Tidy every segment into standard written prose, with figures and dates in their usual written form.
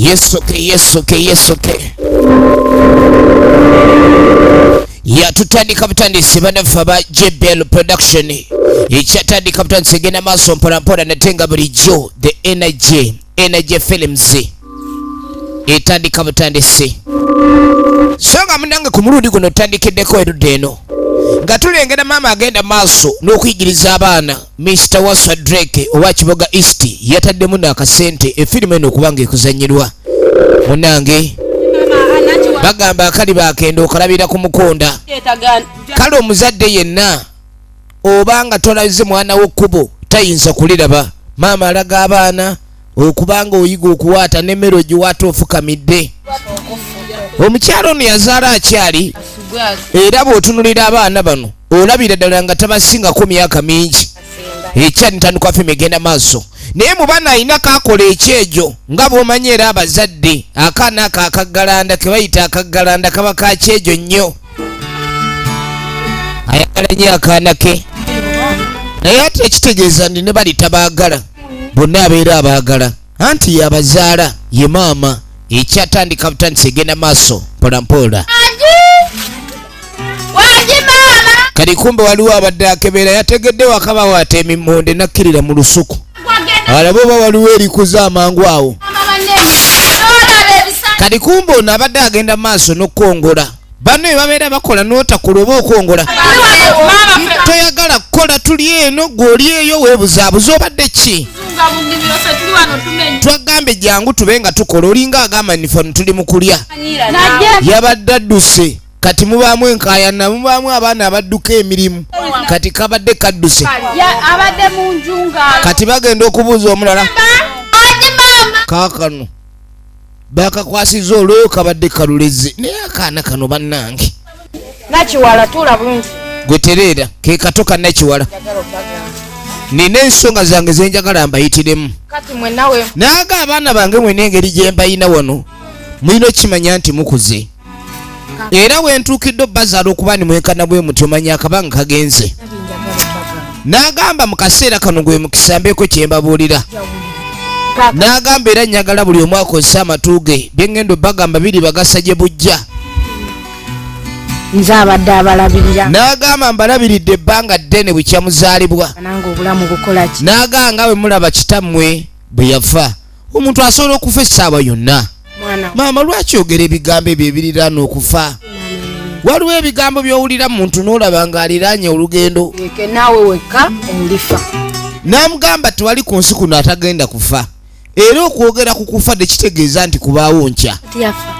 Yesoke yesoke yesoke yatutandika butandisi banaffe aba JBL Production ekyatandika butandisi egenda maaso mpolampola nate nga bulijjo the energy energy films etandika butandisi. So nga munange ku mulundi guno otandikiddeko erudda eno nga tulengera maama agenda maaso n'okuyigiriza abaana. Mr Waswa Drake owa Kiboga East yataddemu n'akasente efirimu eno okuba nga ekuzanyirwa. Munange bagamba akali bakenda okalabira ku mukonda. Kale omuzadde yenna oba nga tolaze mwana wo kkubo tayinza kuliraba. Maama alaga abaana okuba nga oyiga okuwaata n'emmere ogiwaata ofukamidde. Omukyalo ono yazaala akyali, era bw'otunulira abaana bano olabira ddala nga tabasingako myaka mingi. Ekyanitandikwa firimu egenda maaso, naye mu baana alina kakola ekyejo nga bw'omanyi, era abazadde akaana ako akaggalanda ke bayita akaggalanda kaba ka kyejo nnyo, ayagala nnyo akaana ke, naye ate ekitegeeza nti ne bali tabaagala bonna, abeera abaagala anti yabazaala ye maama. Ekyatandika butandisi egenda maaso mpolampola. Kali kumbe waliwo abadde akebera, yategedde wakaba waata emimonde nakkirira mu lusuku alabe oba waliwo erikuza amangu awo. Kali kumbe ono abadde agenda maaso n'okukongola banno bye babeera bakola n'otakula oba okongola toyagala kukola. Tuli eno gw'oli eyo weebuzaabuza obadde ki? Twagambe jangu tube nga tukola, olinga agamba nifano tuli mu kulya. Yabadde adduse. Kati mubaamu enkaayana, mubaamu abaana abadduka emirimu, kati kabadde kadduse. Abadde mu nju nga Kati bagenda okubuuza omulala, kaakano bakakwasiza olwoyo kabadde kaluleze, naye akaana kano bannange. Nakiwala, tuula bulungi. Gwe tereera ke kato ka Nakiwala. Nina ensonga zange zenjagala mbayitiremu. Kati mwe nawe. Naaga abaana bange mwena engeri gye mbayina wano mulina okukimanya nti mukuze, era wentuukidde obbazaala okuba ni mwenkana bwe mutyo, manya akabanga kagenze. N'agamba mu kaseera kano gwe mukisa mbeeko kye mbabuulira. N'agamba era njagala buli omu akozese amatu ge, bye ŋŋenda obbagamba biri bagasa gye bujja. Nze abadde abalabirira. N'agamba mbalabiridde ebbanga ddene bukyamuzaalibwa. Nange obulamu bukola ki? N'agamba nga bwe mulaba kitammwe bwe yafa, omuntu asobola okufa essaawa yonna. Mwana. Maama, lwaki ogera ebigambo ebyo ebiriraana okufa? Waliwo ebigambo by'owulira muntu n'olaba ng'aliraanye olugendo. Leke naawe wekka olifa. N'amugamba tewali ku nsi kuno atagenda kufa, era okwogera ku kufa tekitegeeza nti kubaawo nkya. Yafa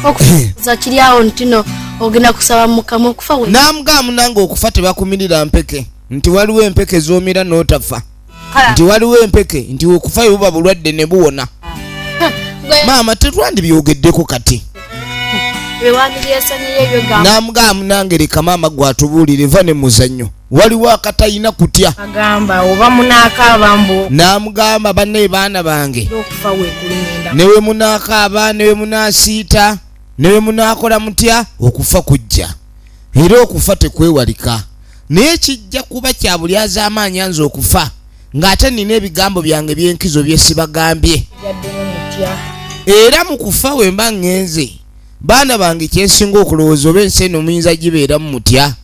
okufuza kiri awo ntino ogenda kusaba Mukama okufa we. N'amugamba munange okufa tebakumirira mpeke, nti waliwo empeke z'omira n'otafa, nti waliwo empeke nti okufa buba bulwadde ne buwona. Maama, tetwandibyogeddeko kati. Bewandibyesonyiye ebyo gamba. N'amugamba munange leka maama gwatubuulire, va ne muzannyo, waliwo akatayina kutya. Agamba oba munaakaaba mbu N'amugamba banne baana bange, okufa wekulingenda. Ne we munaakaaba, ne we munaasiita, ne we munaakola mutya, okufa kujja, era okufa tekwewalika, naye kijja kuba kya buli azaamaanyi nze okufa ng'ate nina ebigambo byange by'enkizo bye sibagambye. Yaddemu mutya? Era mu kufa we mba ŋŋenze, baana bange, kyensinga okulowooza oba ensi eno muyinza gibeeramu mutya?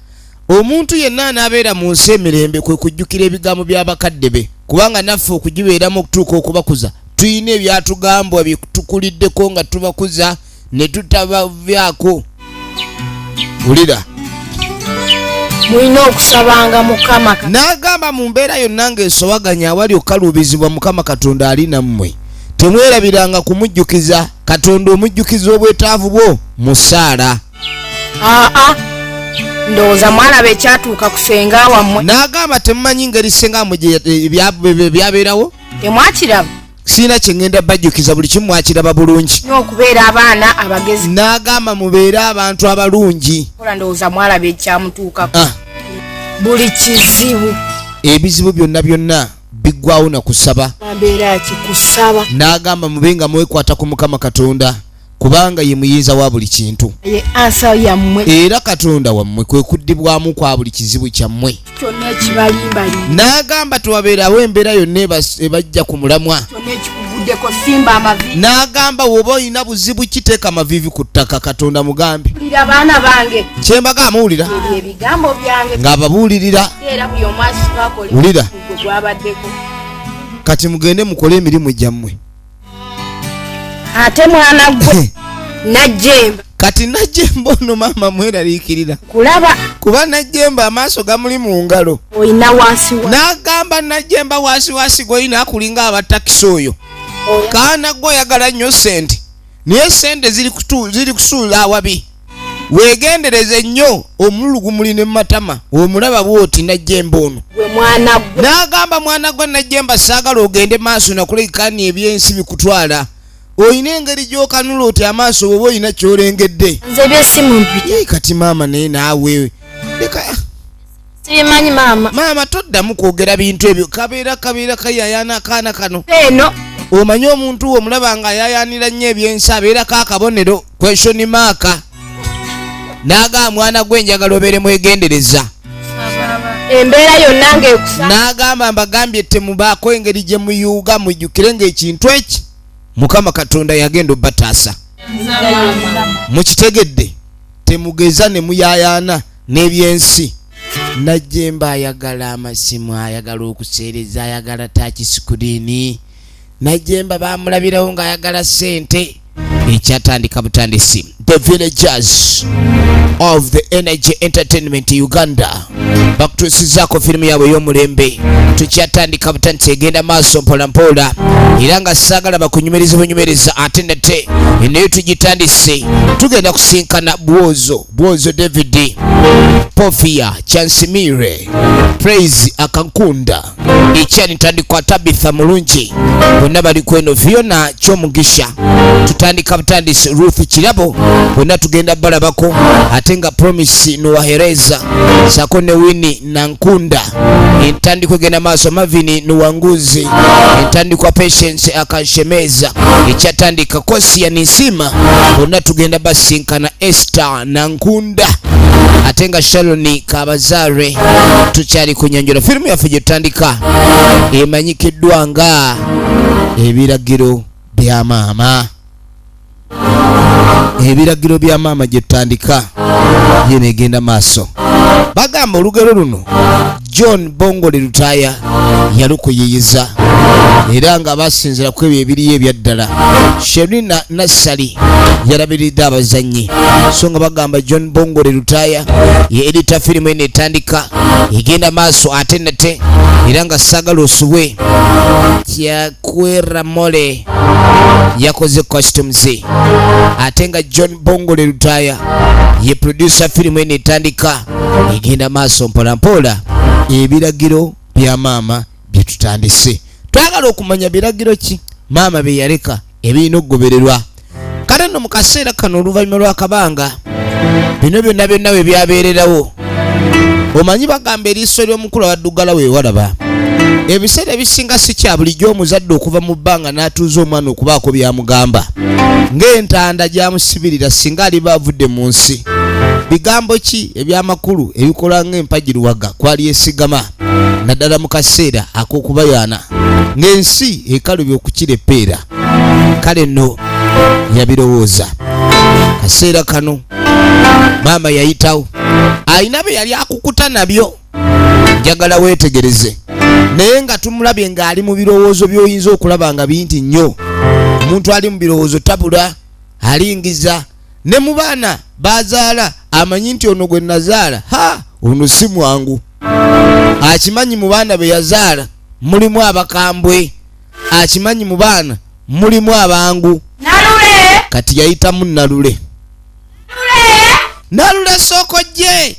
Omuntu yenna anaabeera mu nsi emirembe kwe kujjukira ebigambo by'abakadde be, kubanga naffe okugibeeramu okutuuka okubakuza tulina ebyatugambwa bye tukuliddeko nga tubakuza ne tutabavyako. Wulira. Mulina okusabanga Mukama. N'agamba mu mbeera yonna ng'esowaganya awali okukaluubizibwa, Mukama Katonda ali nammwe, temwerabiranga kumujjukiza Katonda, omujjukiza obwetaavu bwo mu ssaala. Aa, ndowooza mwalaba ekyatuuka ku senga wammwe. N'agamba temumanyi ngeri senga mmwe gye byabeerawo? Temwakiraba? Sirina kye ŋŋenda bajjukiza, buli kimu mwakiraba bulungi. N'okubeera abaana abagezi. N'agamba mubeere abantu abalungi. Kola, ndowooza mwalaba ekyamutuukako. Ah. Buli kizibu. Ebizibu byonna byonna biggwawo na kusaba. Mbeera ki? Kusaba. N'agamba mube nga mwekwata ku Mukama Katonda, Kubanga ye muyinza wa buli kintu. Ye answer yammwe. Era Katonda wammwe kwe kuddibwamu kwa buli kizibu kyammwe. Kyonna ekibalimbalimba. N'agamba tewabeerawo embeera yonna ebajja ku mulamwa. Kyonna ekikuvuddeko simba amaviivi. N'agamba woba olina buzibu ki teeka amaviivi ku ttaka Katonda mugambe. Wulira baana bange. Kye mbaga muwulira. Ebyo ebigambo byange. Ng'ababuulirira. Era buli omu asituka akole Wulira. gwe gwabaddeko. Kati mugende mukole emirimu gyammwe. Ate mwana gwe Najjemba. Kati Najjemba ono maama mweraliikirira. Kulaba. Kuba Najjemba amaaso gamuli mu ngalo. Olina wansi wa. N'agamba Najjemba wansi wasi gw'olina akulinga aba takisi oyo. Oya. Kaana gwe oyagala nnyo ssente. Naye ssente ziri kusuula awabi. Weegendereze nnyo omululu gumuli ne matama. Omulaba bw'oti Najjemba ono. Gwe mwana gwe. N'agamba mwana gwe Najjemba saagala ogende maaso nakulekani ebyensi bikutwala. Olina engeri gy'okanula oti amaaso bw'oba olina ky'olengedde. Nze eby'essimu mpita. Yee, kati maama naye naawe. Leka. Sibimanyi maama. Maama toddamu kwogera bintu ebyo. Kabeera kabeera kayayaana akaana kano. Eno. Omanyi omuntu wo omulaba nga ayayaanira nnyo ebyensi abeerako akabonero question mark. N'agamba mwana gwe njagala obeere mwegendereza. Embeera yonna ng'ekusa. N'agamba mbagambye temubaako engeri gye muyuuga mujjukire ng'ekintu eki Mukama Katonda yagenda obbataasa. Mukitegedde temugeza ne muyaayaana n'ebyensi. Najjemba ayagala amasimu, ayagala okuseereza, ayagala touch screen. Najjemba baamulabirawo ng'ayagala ssente. Ekyatandika butandisi. The Villagers of the Energy Entertainment Uganda bakutuusizaako firimu yaabwe ey'omulembe. Tukyatandika butandisi, egenda maaso mpola mpola, era nga saagala bakunyumirize bunyumiriza ate nate naye tugitandise. Tugenda kusinkana Bwozo, Bwozo David, Pofia Chansimire, Praise Akankunda, ekyali ntandikwa Tabitha Mulungi, bonna bali kweno. Fiona Kyomugisha, tutandika butandisi. Ruth Kirabo, bonna tugenda balabako, ate nga Promise Nuwahereza sako ne Winnie Nankunda. Entandikwa egenda maaso. Mavini Nuwanguzi, entandikwa Patience Akanshemeza, ekyatandika Kosia Nisima, bonna tugenda basinkana. Esther Nankunda, ate nga Sharon Kabazare. Tukyali ku nyanjula firimu yaffe gye tutandika emanyikiddwa nga Ebiragiro bya Maama. Ebiragiro bya Maama gye tutandika yeno egenda maaso. Bagamba olugero luno John Bongole Lutaaya yalukuyiyiza, era nga basinzira ku ebyo ebiriyo ebyaddala. Sherina Nassali yalabiridde abazannyi, so nga bagamba John Bongole Lutaaya ye edita firimu eno etandika egenda maaso ate nate, era nga saagala osubwe. Kyakwera Mole yakoze costumes, ate nga John Bongole Lutaaya ye producer firimu eno etandika egenda maaso mpola mpola. Ebiragiro bya Maama bye tutandise. Twagala okumanya biragiro ki maama bye yaleka ebirina okugobererwa. Kale nno mu kaseera kano oluvannyuma lw'akabanga bino byonna byonna bwe byabeererawo, omanyi bagamba eriiso ly'omukulu awaddugala we walaba. Ebiseera ebisinga si kya bulijjo omuzadde okuva mu bbanga n'atuuza omwana okubaako by'amugamba ng'entanda gy'amusibirira singa aliba avudde mu nsi. Bigambo ki ebyamakulu ebikola ng'empagiruwaga kwali esigama naddala mu kaseera ak'okubayaana ng'ensi ekalubye okukira epeera? Kale nno yabirowooza. Kaseera kano maama yayitawo alina bye yali akukuta nabyo. Njagala weetegereze, naye nga tumulabye ng'ali mu birowoozo by'oyinza okulaba nga bingi nnyo. Omuntu ali mu birowoozo tabula, alingiza ne mu baana bazaala, amanyi nti ono gwe nazaala, ha, ono si mwangu. Akimanyi mu baana be yazaala mulimu abakambwe, akimanyi mu baana mulimu abangu. Nalule! Kati yayitamu Nalule. Nalule, sooka ojje.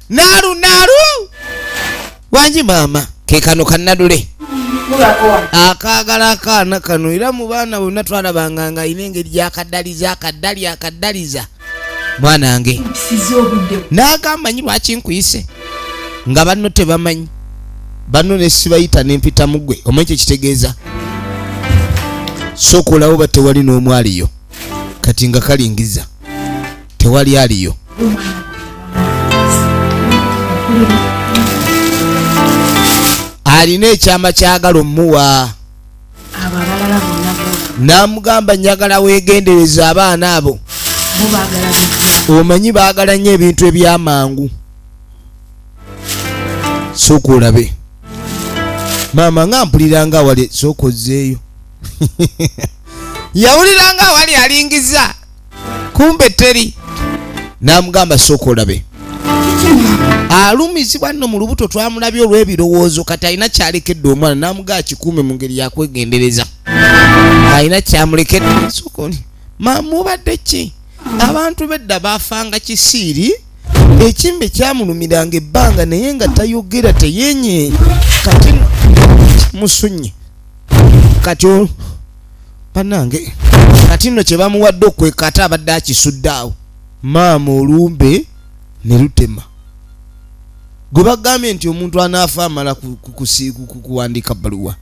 Nalu, Nalu wangi maama. Ke kano kannalule akaagala akaana kano, era mu baana bonna twalabanga nga alina engeri gyakaddaliza akaddali akaddaliza mwanange. N'agamba nyi lwaki nkuyise nga banno tebamanyi, banno ne sibayita nempita mugwe. Omanyi kyekitegeeza? Sooka olawo ba tewali n'omu aliyo. Kati nga kalingiza tewali aliyo. Alina ekyama kyagala omuwa. Namugamba njagala weegendereza abaana abo, omanyi baagala nnyo ebintu ebyamangu. Sooka olabe maama nga mpulira nga wali, sooka ozzeeyo. Yawulira nga wali alingiza, kumbe teri. Namugamba sooka olabe. Alumizibwa nno mu lubuto, twamulabye olw'ebirowoozo. Kati alina kyalekedde omwana, namugaa kikuume mu ngeri yakwegendereza. Alina kyamulekedde. Sooka oli maama, obadde ki? Abantu bedda baafanga kisiiri, ekimbe kyamulumiranga ebbanga naye nga tayogera, teyenye. Kati musunye kati bannange, kati nno kye bamuwadde okweka ate abadde akisudde awo. Maama olumbe ne lutema. Gwe bagambye nti omuntu anaafa amala kuwandiika bbaluwa,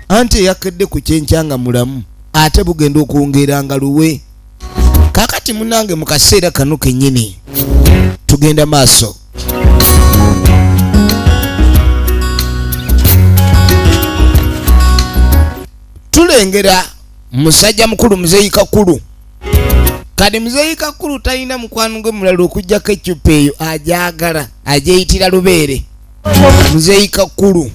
anti eyakedde ku kyenkya nga mulamu, ate bugenda okwongeranga luwe. Kakati munange mu kaseera kano kennyini tugenda maaso. Tulengera musajja mukulu Muzeeyi Kakulu. Kati Muzeeyi Kakulu talina mukwano gwe mulala okuggyako eccupa eyo agyagala, agyeyitira lubeere. Muzeeyi Kakulu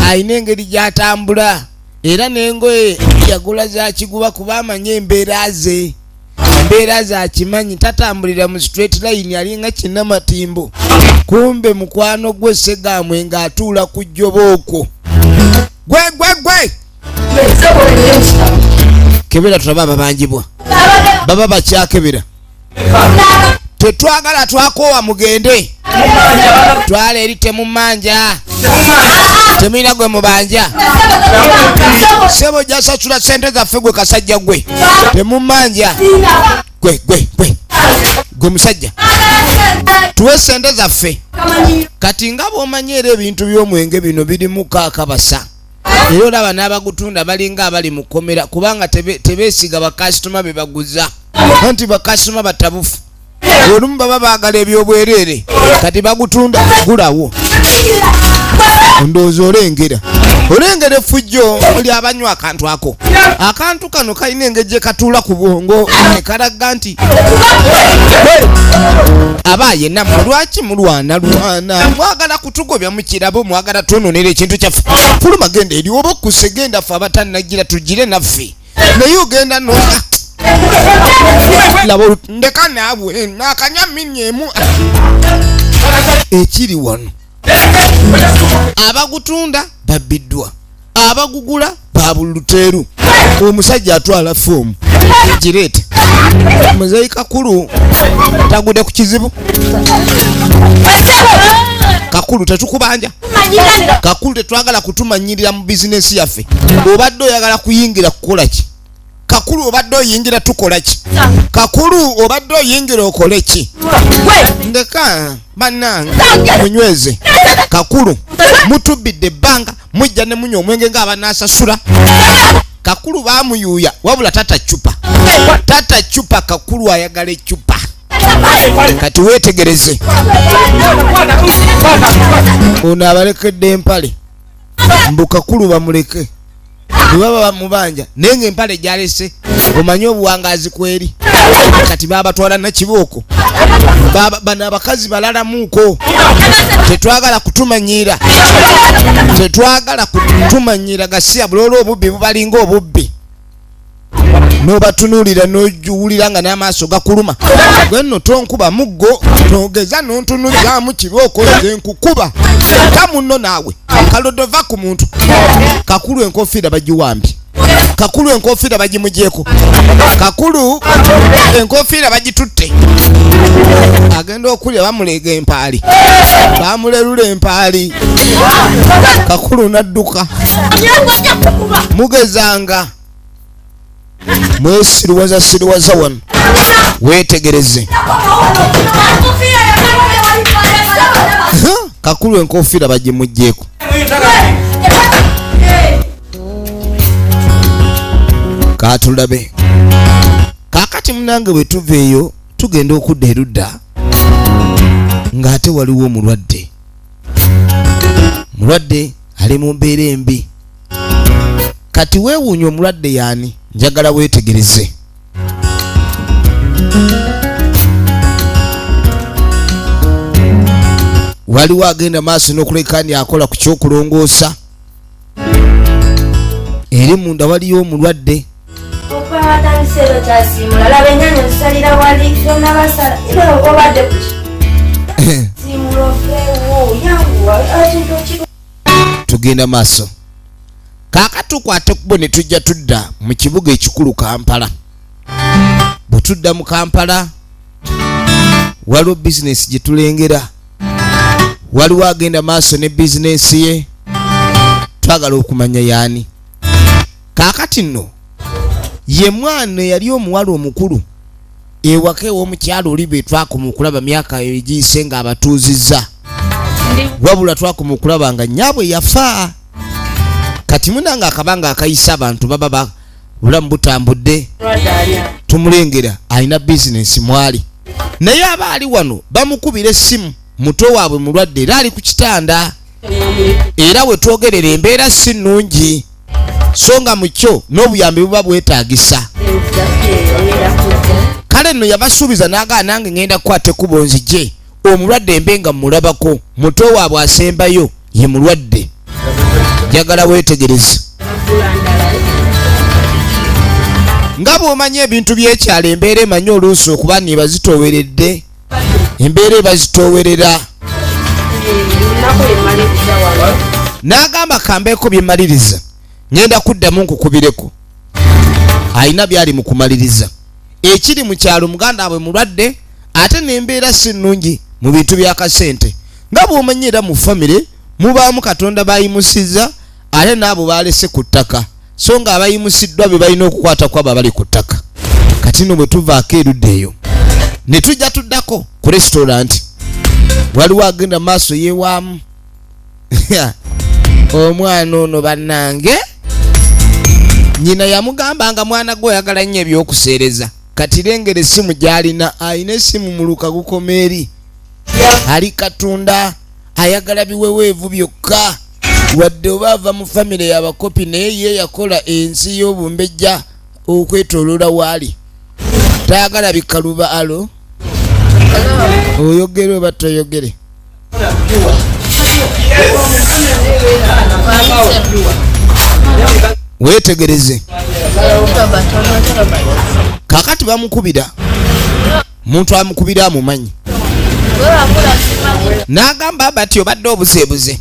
alina engeri gy'atambula, era n'engoye yagula za kiguba kuba amanye embeera ze, embeera za kimanyi. Tatambulira mu straight line, alinga kinnamatimbo. Kumbe mukwano gwe Segamwe ng'atuula ku jjoba okwo. Gwe gwe gwe kebera tulabe ababanjibwa baba bakyakebera. Tetwagala, twakoowa, mugende twala eri, temumanja, temulina gwe mubanja. Sebo jasasula sente zaffe gwe kasajja gwe, temumanja. Gwe gwe gwe gwe musajja, tuwe sente zaffe. Kati nga bw'omanyi era ebintu by'omwenge bino birimu kaakabasa, era olaba n'abagutunda balinga abali mu kkomera, kubanga tebeesiga bakasitoma be baguza, anti bakasitoma batabufu, olumu baba baagala ebyobwereere. Kati bagutunda gulawo. Ndowooza olengera olengera effujjo oli abanywa akantu ako. Akantu kano kalina engeri gye katuula ku bwongo ne kalaga nti aba yenna. Lwaki mulwana lwana? Mwagala kutugobya mu kirabo, mwagala twononera ekintu kyaffe. Fuluma, genda eri oba okkuse, genda ffe abatannagira tugire naffe, naye ogenda no laba ndeka naawe nakanywa minnya emu. Ekiri wano, abagutunda babbiddwa, abagugula babuluteeru. Omusajja atwala foomu gireete. Muzeeyi Kakulu tagudde ku kizibu. Kakulu, tetukubanja. Kakulu, tetwagala kutumanyirira mu bizinensi yaffe. Obadde oyagala kuyingira kukola ki? Kakulu, obadde oyingira tukola ki? Kakulu, obadde oyingira okole ki? Ndeka bannange, munyweze. Kakulu, mutubbidde ebbanga, mujja ne munywa omwenge ng'abanaasasula. Kakulu baamuyuuya, wabula tata cupa, tata cupa. Kakulu ayagala ecupa. Kati weetegereze, ono abalekedde empale, mbu Kakulu bamuleke bwe baba bamubanja, naye nga empale gyalese omanye obuwangazi kweri. Kati babatwala nakibooko. Bano abakazi balalamuuko. Tetwagala kutumanyiira, tetwagala kutumanyiira gasiya. Buloola obubbi bubalinga obubbi, n'obatunuulira n'ojuwulira nga n'amaaso gakuluma. Gwe nno tonkuba muggo, togeza n'ontunuzaamu kibooko, nze nkukuba ta munno naawe kalodova ku muntu. Kakulu enkofiira bagiwambye, Kakulu enkofiira bagimugyeko, Kakulu enkofiira bagitutte. Agenda okulya bamuleega empaali, bamulerula empaali. Kakulu nadduka. Mugezanga mwesiruwaza siruwaza wano, weetegereze. Kakulu enkofiira bagimugyeko. Katulabe. Kaakati munange bwe tuva eyo tugenda okudda erudda ng'ate waliwo omulwadde. Mulwadde ali mu mbeera embi. Kati weewuunya omulwadde yaani? Njagala weetegereze. Waliwo agenda maaso n'okuleka akola ku kyokulongoosa. Eri munda waliyo omulwadde. Tugenda maaso. Kaakati tukwate ekkubo ne tujja tudda mu kibuga ekikulu Kampala. Bwe tudda mu Kampala waliwo bizinesi gye tulengera. Waliwo agenda maaso ne bizinesi ye. Twagala okumanya yaani. Kaakati nno ye mwana eyali omuwala omukulu ewaka ew'omukyalo oli be twakoma okulaba myaka egiyise ng'abatuuzizza. Wabula twakoma okulaba nga nnyabwe yafa. Kati munange akabanga akayise abantu baba bulamu butambudde. Tumulengera alina bizinesi mwali. Naye aba ali wano bamukubira essimu muto waabwe mulwadde era ali ku kitanda. Era we twogerera embeera si nnungi. So nga mu kyo n'obuyambi buba bwetaagisa. Kale nno yabasuubiza n'agaana nange ngenda kukwata ekkubo nzije omulwadde embe nga mmulabako. Muto waabwe asembayo ye mulwadde. Njagala weetegereze. Nga bw'omanyi ebintu by'ekyalo embeera emanyi oluusi okuba nebazitooweredde. Embeera ebazitoowerera. N'agamba kambeeko bye mmaliriza. Ngenda kuddamu nkukubireko. Alina byali mu kumaliriza. Ekiri mu kyalo muganda waabwe mulwadde ate n'embeera si nnungi mu bintu by'akasente. Nga bw'omanyi era mu famire mubaamu Katonda bayimusizza ate n'abo baalese ku ttaka. So nga abayimusiddwa be balina okukwata ku abo abali ku ttaka. Kati nno bwe tuvaako erudda eyo ne tujja tuddako ku restaurant. Waliwo agenda maaso yeewaamu. Omwana ono bannange nnyina yamugamba nga mwana gwe oyagala nnyo ebyokuseereza. Kati lengera essimu gy'alina, alina essimu muluka gukoma eri. Ali Katunda ayagala biweweevu byokka. Wadde oba ava mu famire y'abakopi naye ye yakola ensi y'obumbejja okwetooloola waali. Tayagala bikaluba alo. Oyogere oba toyogere. Weetegereze. Kaakati bamukubira. Muntu amukubira amumanyi. N'agamba Abati obadde obuzeebuze.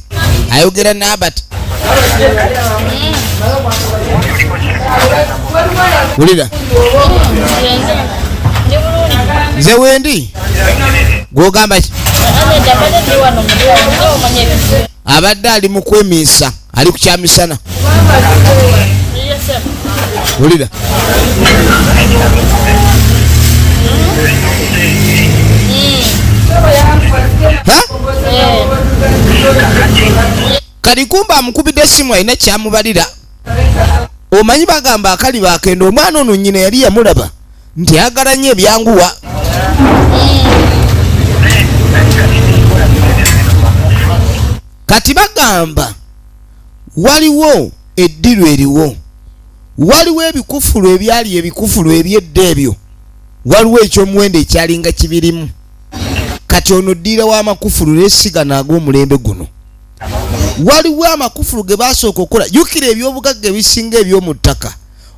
Ayogera n'Abati. Wulira. Nze wendi. Gw'ogamba ki? Abadde ali mu kwemiisa, ali ku kyamisana. Wulira. Kati kumba amukubidde essimu alina kyamubalira. Omanyi bagamba akali bakenda omwana ono nnyina yali yamulaba nti ayagala nnyo ebyanguwa. Kati bagamba waliwo eddiru eriwo. Waliwo ebikufulu ebyali ebikufulu ebyedda ebyo. Waliwo ekyomuwendo ekyalinga kibirimu. Kati ono ddiira w'amakufulu n'essiga ag'omulembe guno. Waliwo amakufulu ge baasooka okukola. Jjukira ebyobugagga ebisinga eby'omu ttaka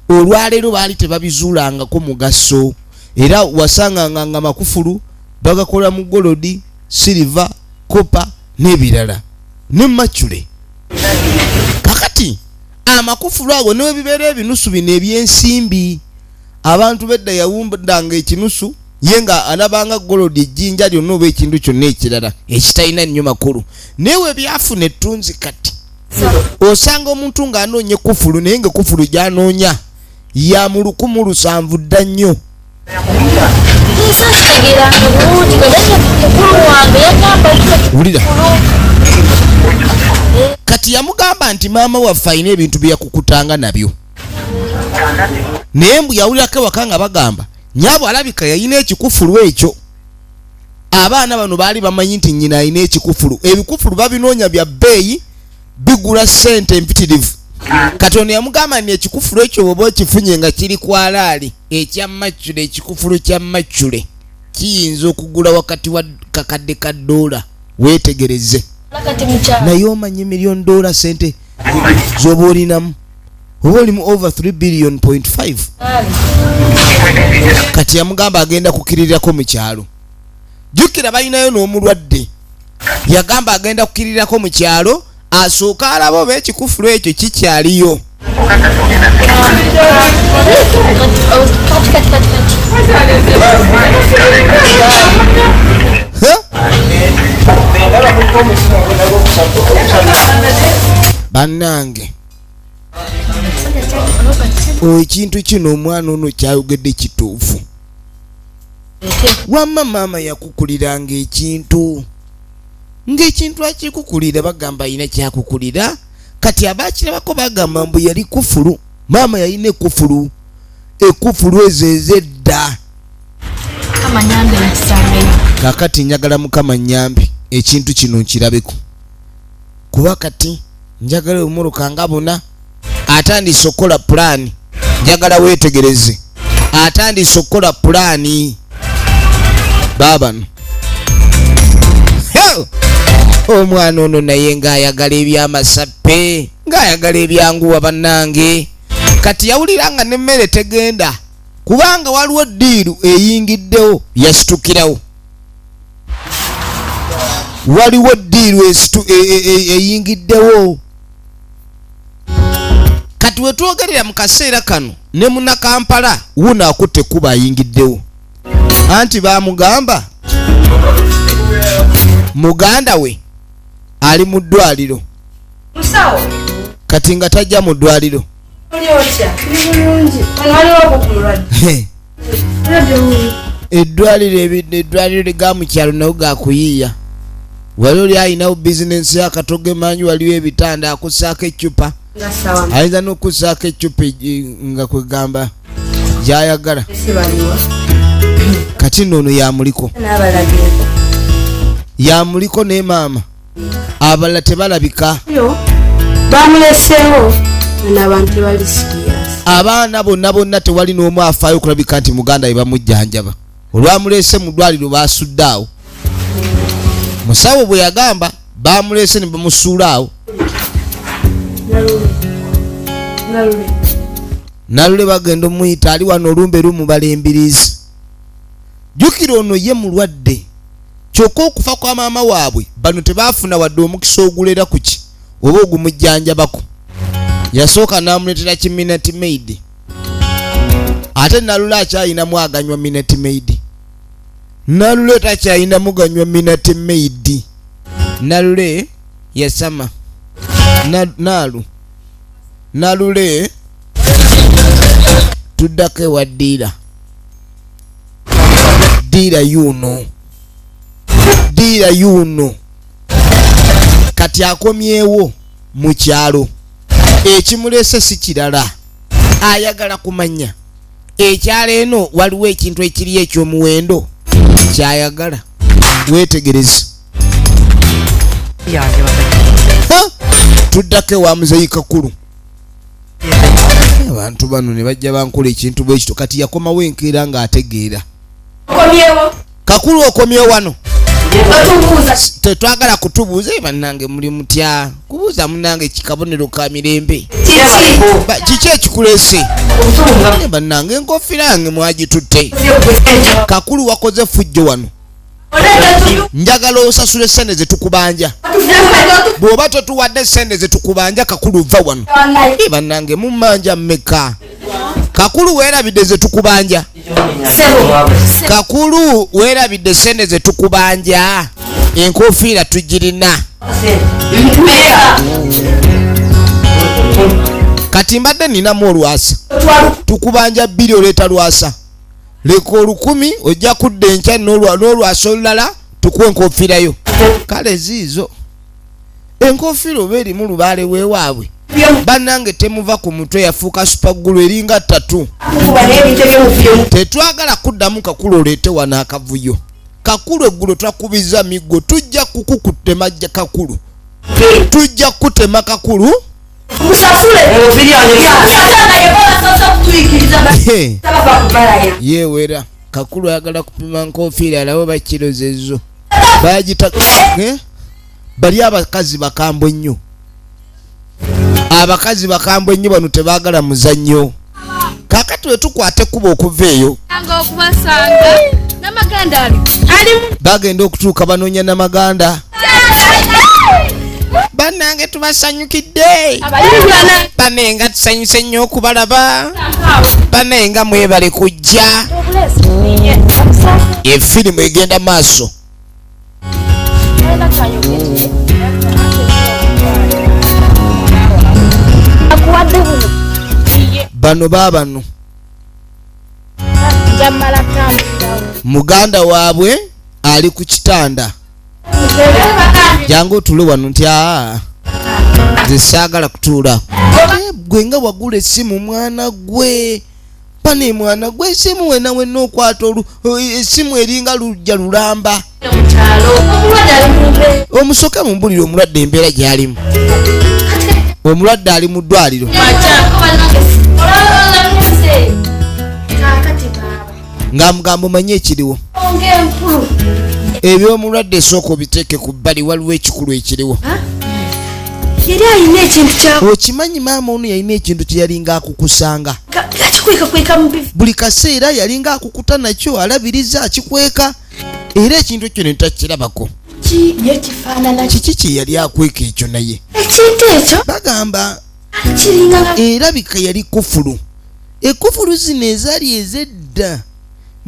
olwaleero baali tebabizuulangako mugaso. Era wasanganga nga amakufulu bagakola mu golodi, siliva, kopa n'ebirala ne macule. Kakati amakufulu ago ne bibeera ebinusu bino eby'ensimbi. Abantu bedda yawundanga ekinusu ye nga alabanga golodi ejjinja lyonna oba ekintu kyonna ekirala ekitalina nnyo makulu. Naye we byafuna ettunzi kati osanga omuntu ng'anoonya ekufulu naye ng'ekufulu gy'anoonya ya mu 1700 dda nnyo. Wulira. Kati yamugamba nti maama waffe alina ebintu bye yakukutanga nabyo. Naye mbu yawulirako ewaka nga bagamba Nyabo alabika yalina ekikufulu ekyo. Abaana bano baali bamanyi nti nnyina alina ekikufulu. Ebikufulu babinoonya bya bbeeyi, bigula ssente empitirivu. Katonda yamugamba nti ekikufulu ekyo bw'oba okifunye nga kiri ku alaali ekya macule, ekikufulu kya macule kiyinza okugula wakati wa kakadde ka ddoola. Weetegereze. Kati mukyalo. Naye omanyi million dollar sente z'oba olinamu, oba olimu over 3 billion point 5. Kati yamugamba agenda kukirirako mu kyalo. Jjukira balinayo n'omulwadde. Yagamba agenda kukirirako mu kyalo asooke alabe oba ekikufulu ekyo kikyaliyo. Kati kati kati kati. Huh? Bannange, ekintu kino omwana ono kyayogedde kituufu. Wamma maama yakukuliranga ekintu, ng'ekintu akikukulira bagamba alina kyakukulira. Kati abakirabako bagamba mbu yali kufulu. Maama yalina ekufulu, ekufulu ezo ez'edda. Kama nyambe nkisambeyo. Kakati njagala Mukama nyambe ekintu kino nkirabeko, kuba kati njagala omuluka nga buna atandise okukola pulaani. Njagala weetegereze, atandise okukola pulaani. Baabano omwana ono naye ng'ayagala ebyamasappe, ng'ayagala ebyanguwa. Bannange, kati yawulira nga n'emmere tegenda, kubanga waliwo deal eyingiddewo. Yasitukirawo, waliwo deal eyingiddewo. Kati wetwogerera mu kaseera kano ne Munnakampala wuno akutte kuba ayingiddewo, anti bamugamba muganda we ali mu ddwaliro. Musawo. Kati nga tajja mu ddwaliro. Oli otya? Ndi bulungi. Wano waliwo ku mulwadde. Mulwadde wuuyo. Eddwaliro, eddwaliro liga mu kyalo nawo gakuyiiya. Wali oli alinawo bizinensi y'akatoge manyi, waliwo ebitanda, akussaako eccupa. Nga sawa. Ayinza n'okussaako eccupa nga kwegamba gyayagala. Si baliwa. Kati nno ono yamuliko. N'abalagireko. Yamuliko ne maama, abalala tebalabika. Yo bamuleseewo n'abantu tebali serious. Abaana bonna bonna tewali n'omu afaayo okulabika nti muganda we bamujjanjaba. Olwamuleese mu ddwaliro basudde awo. Musawo bwe yagamba bamuleese ne bamusuula awo. Nalule. Nalule. Nalule bagenda omuyita, ali wano olumbe lumubala embiriizi. Jjukira ono ye mulwadde, kyokka okufa kwa maama waabwe bano tebaafuna wadde omukisa ogulera ku ki oba ogumujjanjabako. Yasooka n'amuleetera ki Minute Maid, ate Nalule akyayinamu aganywa Minute Maid. Nalule takyayinamu ganywa Minute Maid. Nalule yasama. Naalu Nalule tuddako ewa dealer. Dealer yuno, dealer yuno kati akomyewo mu kyalo. Ekimuleese si kirala, ayagala kumanya ekyalo eno waliwo ekintu ekiri ekyomuwendo kyayagala. Weetegereze. Ha! Tuddako ewa muzeyi Kakulu. Abantu bano ne bajja bankola ekintu bwe kityo. Kati yakomawo enkeera ng'ategeera. Okomyewo. Kakulu, okomyewo wano. Otubuuza. Tetwagala kutubuuza. Bannange, muli mutya? Kubuuza munnange kikabonero ka mirembe. Kiki? Kiki ekikuleese? Bannange, enkofiira yange mwagitutte. Kakulu, wakoze fujjo wano. Njagala osasule sente zetukubanja. Bw'oba totuwadde sente zetukubanja, Kakulu, va wano. Bannange, mummanja mmeka? Kakulu, weerabidde zetukubanja. Kakulu, weerabidde sente zetukubanja. Enkofiira tugirina. Kati mbadde ninamu olwasa, tukubanja 2, oleeta lwasa. Leka 1000, ojja kudda enkya n'olwasa olulala tukuwa enkofiirayo. Kale ziizo enkofiira oba erimu lubaale weewaabwe. Bannange temuva ku mutwe, yafuuka super glue eringa ttatu. Tetwagala kuddamu Kakulu oleete wano akavuyo. Kakulu eggulo twakubiza miggo, tujja kukukutema Kakulu, tujja kukutema Kakulu. Yewera Kakulu ayagala kupima nkofiira alabe bakirozezo bagita bali abakazi bakambwe nnyo, abakazi bakambwe nnyo bano tebaagala muzannyo. Kaakati we tukwate ekkubo okuva eyo bagenda okutuuka banoonya Namaganda. Bannange tubasanyukidde, bannange nga tusanyuse nnyo okubalaba, bannange nga mwebale kujja. Efirimu egenda maaso. Bano baabano muganda waabwe ali ku kitanda. Jangu otule wano nti aa nze saagala kutuula. Gwe nga wagula essimu mwana gwe, pane mwana gwe essimu wena wenna okwata essimu eringa lujja lulamba. Omusoke mumbulire omulwadde embeera gy'alimu. Omulwadde ali mu ddwaliro. Ng'amugamba omanye ekiriwo. Eby'omulwadde sooka obiteeke ku bbali, waliwo ekikulu ekiriwo. Yali alina ekintu kya Okimanyi maama ono yalina ekintu kye yalinga akukusanga. Akikwekakweka mu bivu. Buli kaseera yalinga akukuta nakyo, alabiriza akikweka. Era ekintu ekyo ne takirabako. Ki ye kifaanana ki? Kiki kye yali akweka ekyo naye? Ekintu ekyo Bagamba kiringa erabika yali kufulu. Ekufulu zino ezaali ez'edda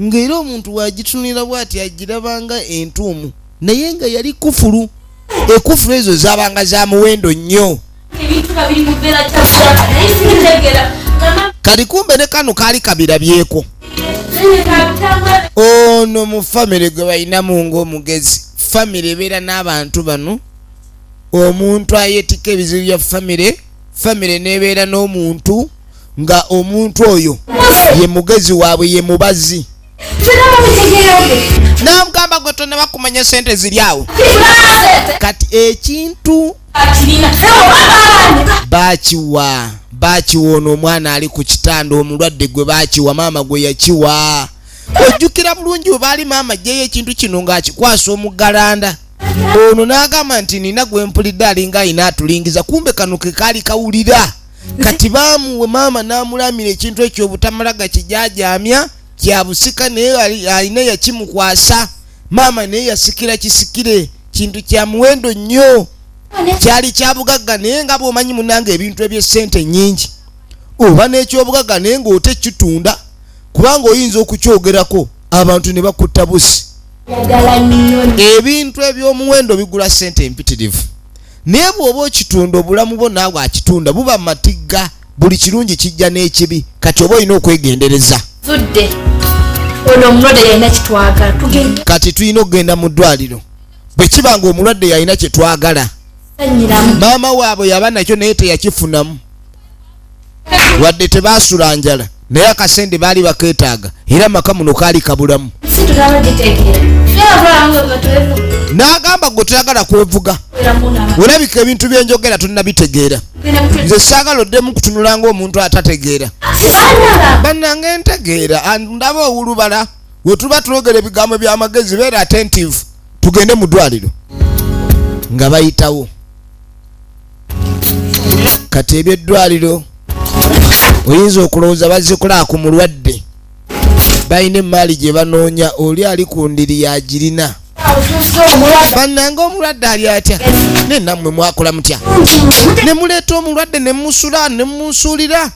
ng'era omuntu wagitunulira bw'ati agirabanga entuumu, naye nga yali kufulu. Ekufulu ezo zaabanga za muwendo nnyo. Kati kumbe ne kano kaali kabirabyeko. Ono mu famire gwe balinamu ng'omugezi. Famire ebeera n'abantu bano, omuntu ayeetikka ebizibu bya famire, famire n'ebeera n'omuntu nga omuntu oyo ye mugezi waabwe, ye mubazi. N'amugamba gwe tonnaba kumanya ssente ziri awo. Kati ekintu bakiwa, bakiwa ono omwana ali ku kitanda omulwadde gwe bakiwa, maama gwe yakiwa. Ojjukira bulungi bwe baali maama aggyeyo ekintu kino ng'akikwasa omuggalanda. Ono n'agamba nti nina gwe mpulidde alinga alina atulingiza, kumbe kano ke kaali kawulira. Kati baamuwe maama n'amulamira ekintu ekyo obutamala gakijaajaamya kya busika, naye alina yakimukwasa. Maama naye yasikira kisikire, kintu kya muwendo nnyo, kyali kya bugagga. Naye nga bw'omanyi munnange ebintu eby'essente nnyingi, oba n'ekyobugagga naye ng'ote kitunda, kubanga oyinza okukyogerako abantu ne bakutta busi. Ebintu eby'omuwendo bigula ssente empitirivu, naye bw'oba okitunda obulamu bwo naawe akitunda buba matigga. Buli kirungi kijja n'ekibi, kati oba olina okwegendereza. Zudde ono omulwadde yalina kitwagala, tugenda. Kati tulina okugenda mu ddwaliro bwe kiba nga omulwadde yalina kye twagala. Maama waabwe yaba nakyo naye teyakifunamu, wadde tebaasula njala, naye akasente baali bakeetaaga era maka muno kaali kabulamu. N'agamba gwe toyagala kwevuga, olabika ebintu byenjogera tonnabitegeera. Nze saagala oddemu kutunula ng'omuntu atategeera. Bannange ntegeera, ndaba owulubala. We tuba twogera ebigambo by'amagezi, beera attentive. Tugende mu ddwaliro. Nga bayitawo kati eby'eddwaliro, oyinza okulowooza bazikola ku mulwadde, balina emaali gye banoonya. Oli ali ku ndiri yagirina. Bannange omulwadde ali atya? Ne nammwe mwakola mutya ne muleeta omulwadde ne musula ne munsuulira?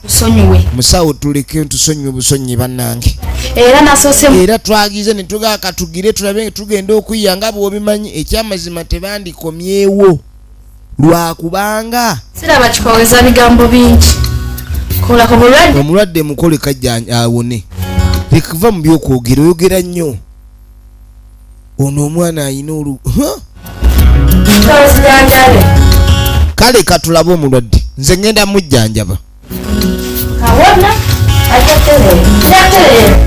Musawo, tuleke tusonyiwe busonyi bannange. Era nasoose. Era twagize ne tugaa katugire tulabe tugenda okuyiya nga bw'obimanyi. Ekyamazima tebandikomyewo lwakubanga siraba kikwogeza bigambo bingi, kola ku bulwadde. Omulwadde mukole kajja awone, lekuva mu byokwogera, oyogera nnyo. Ono omwana ayina olu. Kale katulabe omulwadde. Nze ngenda mujjanjaba.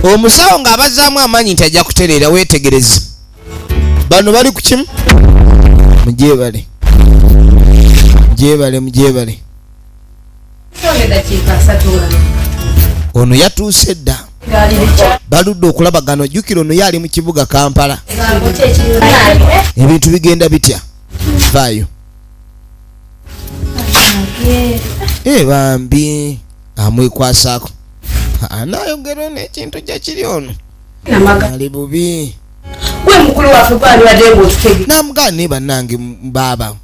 Omusawo ng'abazaamu amaanyi nti ajja kutereera. Weetegereze, bano bali ku kimu. Mugyebale, mugyebale, mugyebale. Ono yatuuse dda, baludde okulabagana. Ojjukira ono ye ali mu kibuga Kampala. Ebintu bigenda bitya? Vaayo. E bambi amwekwasaako, anayogera n'ekintu gyekiri. Ono ali bubi. Gwe mukulu waffe, gwalibadde ng'otutege. Namugaa ne bannange baaba,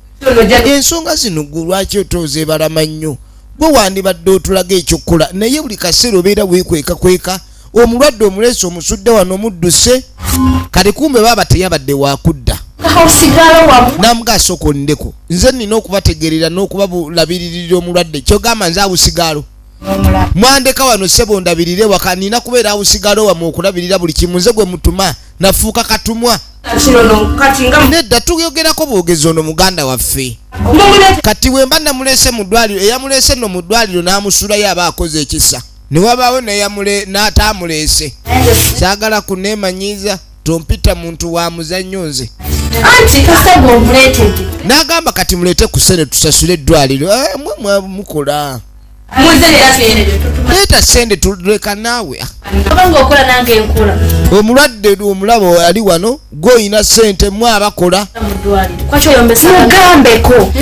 ensonga zino gwe lwaki otoozeebalama nnyo? Gwe wandibadde otulaga ekyokukola, naye buli kaseera obeera weekwekakweka. Omulwadde omuleese, omusudde wano, omudduse. Kati kumbe baaba teyabadde wakudda. Namugaa, asooka olindeko, nze nina okubategerera n'okubabulabiririra omulwadde. Kyogamba nze awusigaalo mwandeka wano? Ssebo, ndabirire waka. Nina kubeera awusigaalo wamwe okulabirira buli kimu? Nze gwe mutuma nafuuka katumwa? Nedda, tuyogerako bwogezi. Ono muganda waffe. Kati wemba namuleese mu ddwaliro, eyamuleese nno mu ddwaliro n'amusulayo aba akoze ekisa, ne wabaawo n'ataamuleese. Saagala kuneemanyiiza, tompita muntu wa muzannyo nze. Anti kasita omuleetedde. N'agamba, kati muleete ku ssente tusasule eddwaliro. Eh, mwe mukola. Leeta sente tuleka naawe. Obanga okola nange nkola. Omulwadde omulabo ali wano, gweolina sente, mwe abakola. Mu ddwaliro kwaki oyombesa? Mugambeko.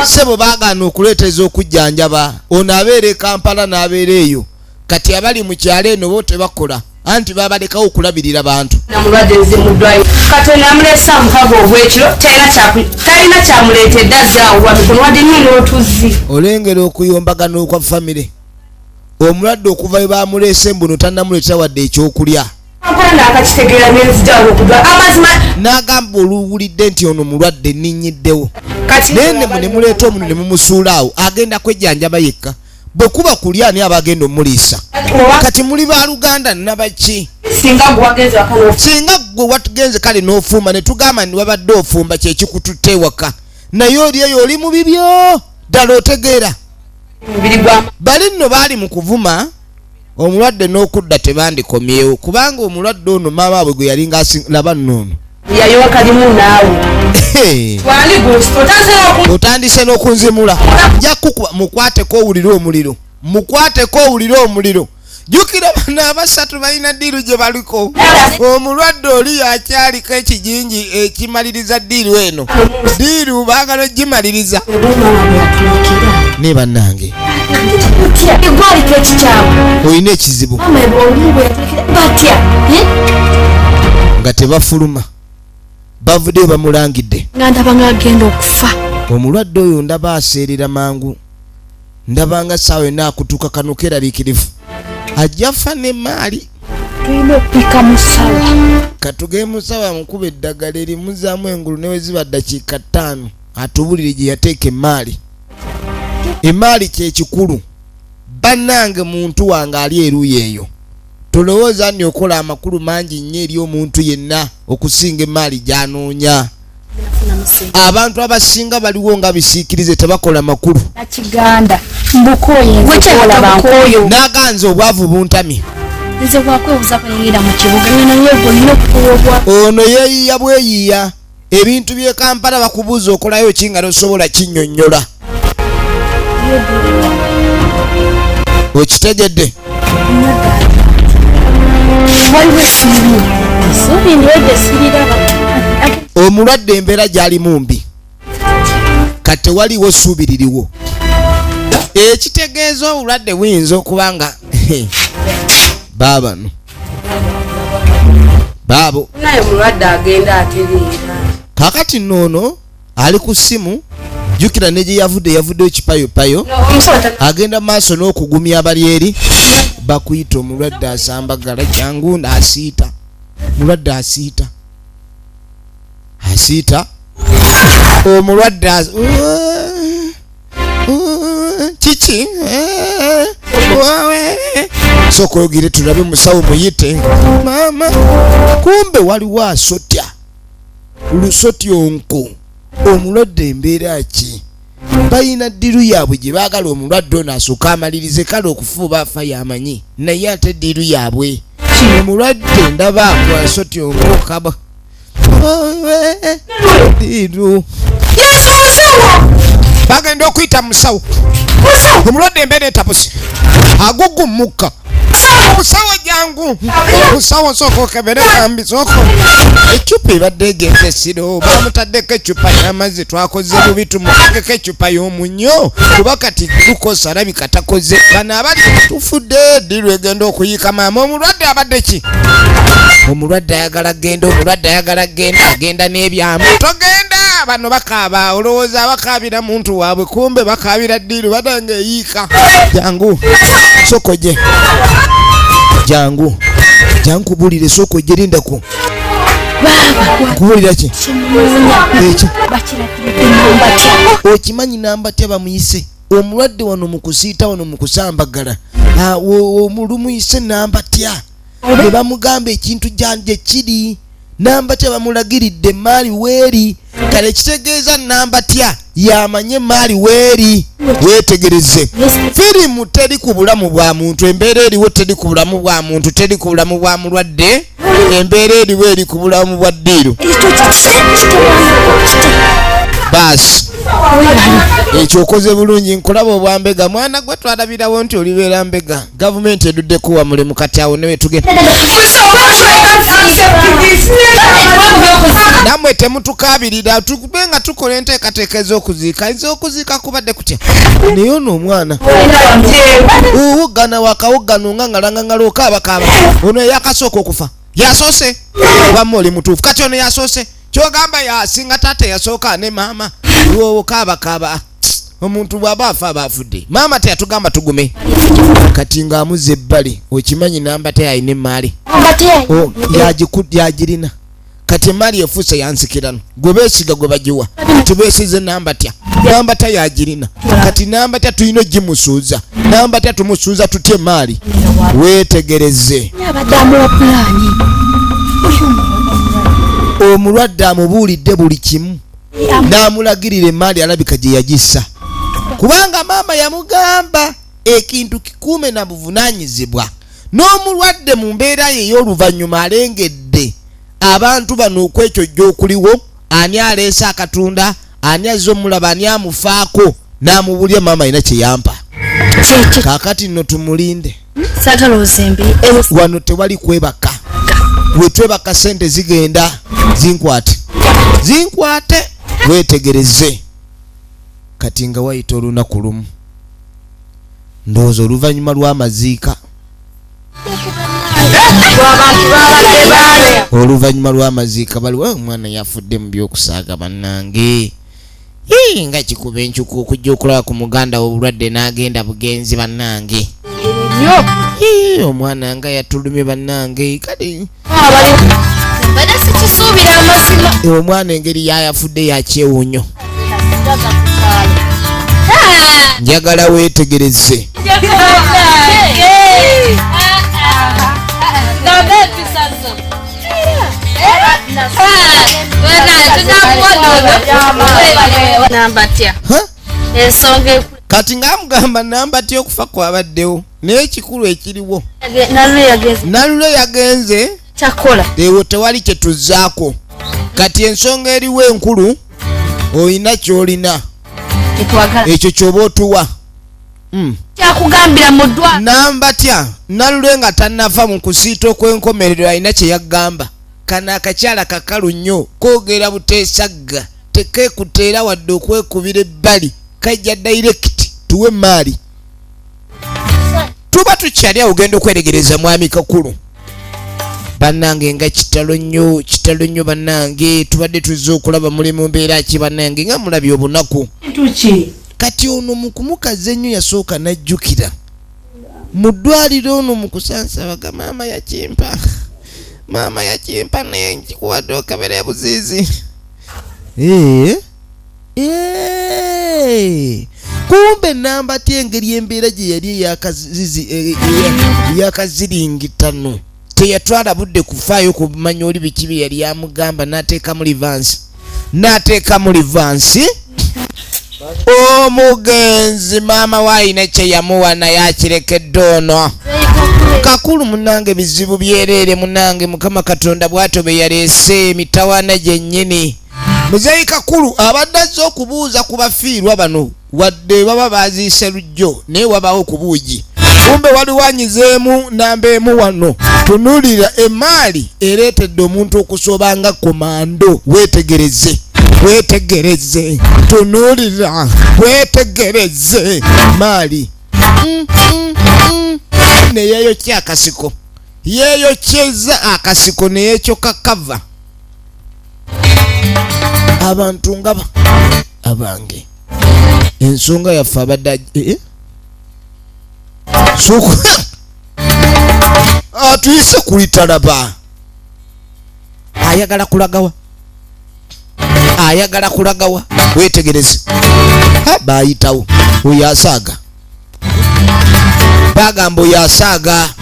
Sebo, baagaana okuleeteza okujjanjaba. Ono abeera e Kampala n'abeera eyo. Kati abali mu kyalo eno bo tebakola, anti babalekawo okulabirira bantu. Namulwadde nze mu ddwaliro, kati onamulesa mukago ogw'ekiro, talina kyamuleetedde, azzaawo wa mikono wadde nnyo n'otuzzi. Olengera okuyombagana okwa famire. Omulwadde okuva we bamuleese mbuno tannamuleetera wadde ekyokulya. Kampala naakakitegeera nenzijaawo okudwala amazima. N'agamba, oluwulidde nti ono mulwadde, nninyiddewo. Kati naye ne muleeta omuno ne mumusuula awo, agenda kwejjanjaba yekka. Bwe kuba kulya, ani aba agenda omuliisa? Kati muli baluganda nabaki? Singa gwe wagenze waka n'ofu. Singa gwe watugenze kale n'ofumba ne tugamba nti wabadde ofumba, kyekikututte ewaka, naye oli eyo oli mu bibyo ddala, otegeera? Mubiri gwa Bali nno baali mu kuvuma omulwadde n'okudda tebandikomyewo, kubanga omulwadde ono maama bwe gwe yalinga laba nno ono. Yayowa kalimu naawe. Wali gusi otandise. Otandise n'okunzimula, nja kukuba. Mukwateko owulire omuliro, mukwateko owulire omuliro. Jjukira bano abasatu balina deal gye baliko. Omulwadde oli yakyaliko ekijinji ekimaliriza deal eno. Deal baagala ogimaliriza. Ne bannange. Egwaliko ekikyamu. Olina ekizibu. Mama olumu bwe yatulekera batya? Nga tebafuluma, bavuddeyo bamulangidde. Nga ndaba nga agenda okufa. Omulwadde oyo ndaba aseerera mangu, ndabanga saawa yonna akutuuka. Kano keraliikirivu, ajja fa n'emaali. Tulina okupika musawa. Katugee musawo amukuba eddagala erimuzaamu engulu, newe ziba ddakiika 5, atubulire gye yateeka emaali. Emaali kyekikulu bannange. Muntu wange ali eruuyi eyo, tolowooza nti okola amakulu mangi nnyo eri omuntu yenna okusinga emaali gy'anoonya. Abantu abasinga baliwo nga bisiikirize, tebakola makulu. Nakiganda mbukoye nkoyo. N'aganza obwavu buntamye. Nze bwakwebuza kuyingira mu kibuga ngeno yegwe olina okukuwa obwa. Ono yeeyiya bweyiya ebintu by'e Kampala. Bakubuuza okolayo ki nga tosobola kinnyonnyola, okitegedde? Waliwo essuubi, essuubi ndiwedde siriraba. Omulwadde embeera gy'alimu mbi, kati tewaliwo ssuubi liriwo, ekitegeeza obulwadde buyinza okuba nga baabano baabo. Naye omulwadde agenda atereera. Kaakati nno ono ali ku ssimu, jjukira ne gye yavudde, yavuddeyo kipayopayo. Omusawo Agenda mu maaso n'okugumya abali eri bakuyita. Omulwadde asambagala, jangu, asiita, mulwadde asiita, asiita omulwadde kiki? Sooka oyogere tulabe. Musawo muyite maama. Kumbe waliwo asotya lusotyonko. Omulwadde embeera ki? Balina ddiru yaabwe gye baagala omulwadde ono asooke amalirize. Kale okufuuba afa yamanyi, naye ate ddiru yaabwe omulwadde ndaba akwasotyonkaokaba ddiru bagenda okuyita musawo. Omulwadde embeera etabuse, agugummuka. Musawo, jangu musawo, sooka okebere bambi, sooka. Ecupa ebadde egenze esiro, bamutaddeko ecupa y'amazzi. Twakoze bubi, tumutegeko ecupa y'omunyo kuba kati glucose alabika takoze. Bano abali tufudde, ddiru egenda okuyiika. Maama omulwadde abadde ki? Omulwadde ayagala genda, omulwadde ayagala genda, agenda n'ebyamu. Togenda, bano bakaaba, olowooza bakaabira muntu waabwe, kumbe bakaabira ddiru badanga eyiika. Jangu sokoje, jangu, jangu kubulire, sokoje, lindako. Kubulira ki eki? Okimanyi Nambatya bamuyise omulwadde wano mu kusiita, wano mu kusambagala. Ah, lumuyise Nambatya ne bamugamba ekintu gyanje kiri. Nambatya bamulagiridde emaali weeri. Kale kitegeeza Nambatya yamanye emaali weeri. Weetegereze, firimu teri ku bulamu bwa muntu. Embeera eriwo teri ku bulamu bwa muntu, teri ku bulamu bwa mulwadde. Embeera eriwo eri ku bulamu bwa ddiiru. Baasi ekyo okoze bulungi, nkulaba obwambega. Mwana gwe, twalabirawo nti olibeera mbega. Gavumenti edudde kuwa mulimu. Kati awo newe tugenda nammwe temutukabirira, tube nga tukola enteekateeka ez'okuziika. Ez'okuziika kubadde kutya? Naye ono omwana owuggana wakawuggano nga ngalangangala okaabakaaba. Ono eyakasooka okufa yasoose, wamma oli mutuufu. Kati ono yasoose, kyogamba yasinga taata eyasooka ne maama. Wokaabakaaba, omuntu bw'aba afa aba afudde. Maama teyatugamba tugume. Kati ng'amuzza ebbali, okimanyi namba teyalina emaali. Oh, yagirina. Kati emaali efuuse yansikirano, gwe beesiga gwe bagiwa tibeesize Nambatya. Nambatya yagirina. Kati Nambatya tulina ogimusuuza. Nambatya tumusuuza tutya emaali? Weetegereze. Abadde amuwa pulaani. Omulwadde amubuulidde buli kimu n'amulagirira emaali alabika gye yagissa, kubanga maama yamugamba ekintu kikuume na buvunaanyizibwa. N'omulwadde mu mbeera ye ey'oluvannyuma alengedde abantu bano okwekyo okuliwo, ani aleese akatunda, ani azze omulaba, ani amufaako, n'amubulya maama alina kye yampa. Kyekyo. Kaakati nno tumulinde. Saagala ozembe. Wano tewali kwebaka. Wetwebaka sente zigenda zinkwate, zinkwate. Wetegereze, kati nga wayita olunaku lumu, ndowooza oluvannyuma lw'amaziika, oluvannyuma lw'amaziika baliwo omwana yafudde mu byokusaaga. Bannange, Hii, nga kikuba encuku okujja okulaba ku muganda we obulwadde n'agenda bugenzi. Bannange. Hii, omwana nga yatulumye bannange. Kale Mbadde sikisuubira amazima. Omwana engeri yayafudde yakyewuunyo. Njagala weetegereze. Gambe empisa zo. Nambatya. Ha? Ensonga Kati ng'amugamba Nambatya okufa kwabaddewo, naye ekikulu ekiriwo, Nalule yagenze. Nalule yagenze. Kyakola. Ewo tewali kyetuzaako. Kati ensonga eriwo enkulu, olina kyolina. Tetwagala. Ekyo kyoba otuwa. Kyakugambira mu ddwa. Nambatya Nalule nga tannava mu kusiita okw'enkomerero alina kye yagamba. Kano akakyala kakalu nnyo, koogera buteesagga, tekeekuteera wadde okwekubira ebbali, kajja direct tuwe emaali. Tuba tukyali awo, ogenda okweregereza mwami Kakulu. Bannange, nga kitalo nnyo, kitalo nnyo bannange. Tubadde tuzze okulaba muli mu mbeera ki bannange, nga mulabye obunaku. Tuki? Kati ono mu kumukaza ennyo yasooka n'ajjukira mu ddwaliro ono mu kusansabaga, maama yakimpa, maama yakimpa, naye nkikuwadde okebera ebuziizi. Ee, ee, kumbe Nambatya engeri embeera gye yali eyakaziringitano teyatwala budde kufaayo kumanya oli biki bye yali amugamba, n'ateekamu reverse, n'ateekamu reverse. Omugenzi maama we alina kye yamuwa naye akirekedde ono. Kakulu munange bizibu byereere munange, Mukama Katonda bw'atyo bwe yaleese emitawaana gyennyini. Muzeeyi Kakulu abadde azze okubuuza ku bafiirwa bano, wadde baba baziise lujjo naye wabaawo okubuugi. Kumbe waliwo anyizeemu namba emu wano. Tunuulira emaali ereetedde omuntu okusooba nga komando. Weetegereze, weetegereze, tunuulira, weetegereze maali. Neyeyokya akasiko, yeeyokyeza akasiko neyekyoka kava. Abantu nga abange, ensonga yaffe abadde atuyise kulitalaba. Ayagala kulagawa, ayagala kulagawa. Weetegereze, bayitawo oyo asaaga, bagamba oyo asaaga.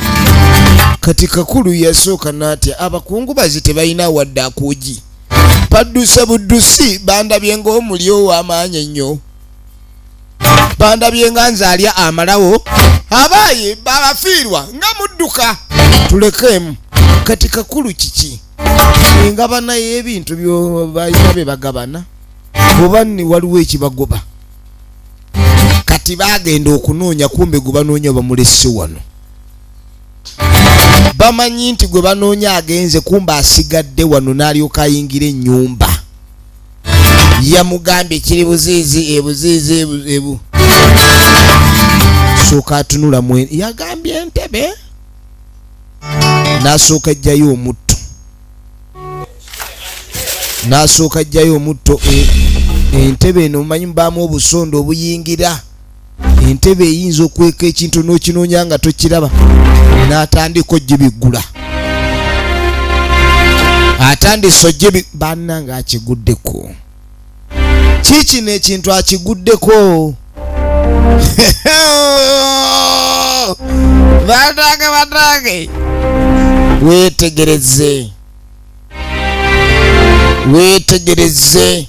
Kati Kakulu yasooka n'atya, abakungubazi tebalina wadde akuugi, badduse buddusi. Bandabye ng'omuli ow'amaanyi ennyo, bandabye nga nze alya amalawo. Abaayi babafiirwa nga mudduka, tulekeemu. Kati Kakulu kiki engabana y'ebintu byobalina bye bagabana, oba ni waliwo ekibagoba? Kati bagenda okunoonya, kumbe gwe banoonya bamulese wano. Bamanyi nti gwe banoonya agenze, kumbe asigadde wano n'alyoka ayingira ennyumba. Yamugambye kiri buziizi ebuziizi ebu sooka atunula mwe yagambye entebe, n'asooka ajjayo omutto, n'asooka ajjayo omutto. Entebe eno omanyi mubaamu obusondo obuyingira entebe, eyinza okweka ekintu n'okinoonya nga tokiraba. N'atandika ogibiggula, atandise ogibi bannanga akiguddeko. Kiikino ekintu akiguddeko. Banange, banange, weetegereze, weetegereze.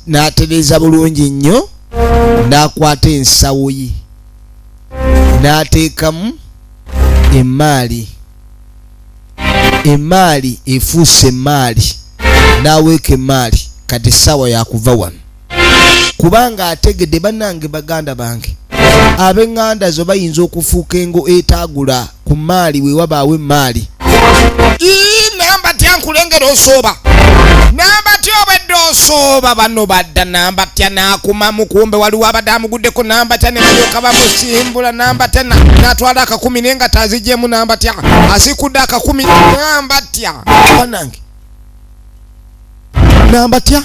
N'atereeza bulungi nnyo, n'akwata ensawo ye n'ateekamu emaali. Emaali efuuse emaali, n'aweeka emaali. Kati essaawa yakuva wano kubanga ategedde. Bannange, baganda bange, ab'eŋŋanda zo bayinza okufuuka engo etaagula ku maali we wabaawo emaali. Namba tya nkulengera osooba, namba tya obwedde osooba. Bano badda namba tya n'akumamu, kumbe waliwo abadde amuguddeko. Namba tya ne balyoka bamusimbula. Namba tya n'atwala akakumi naye nga tazigyemu. Namba tya asikudde akakumi. Namba tya banange, namba tya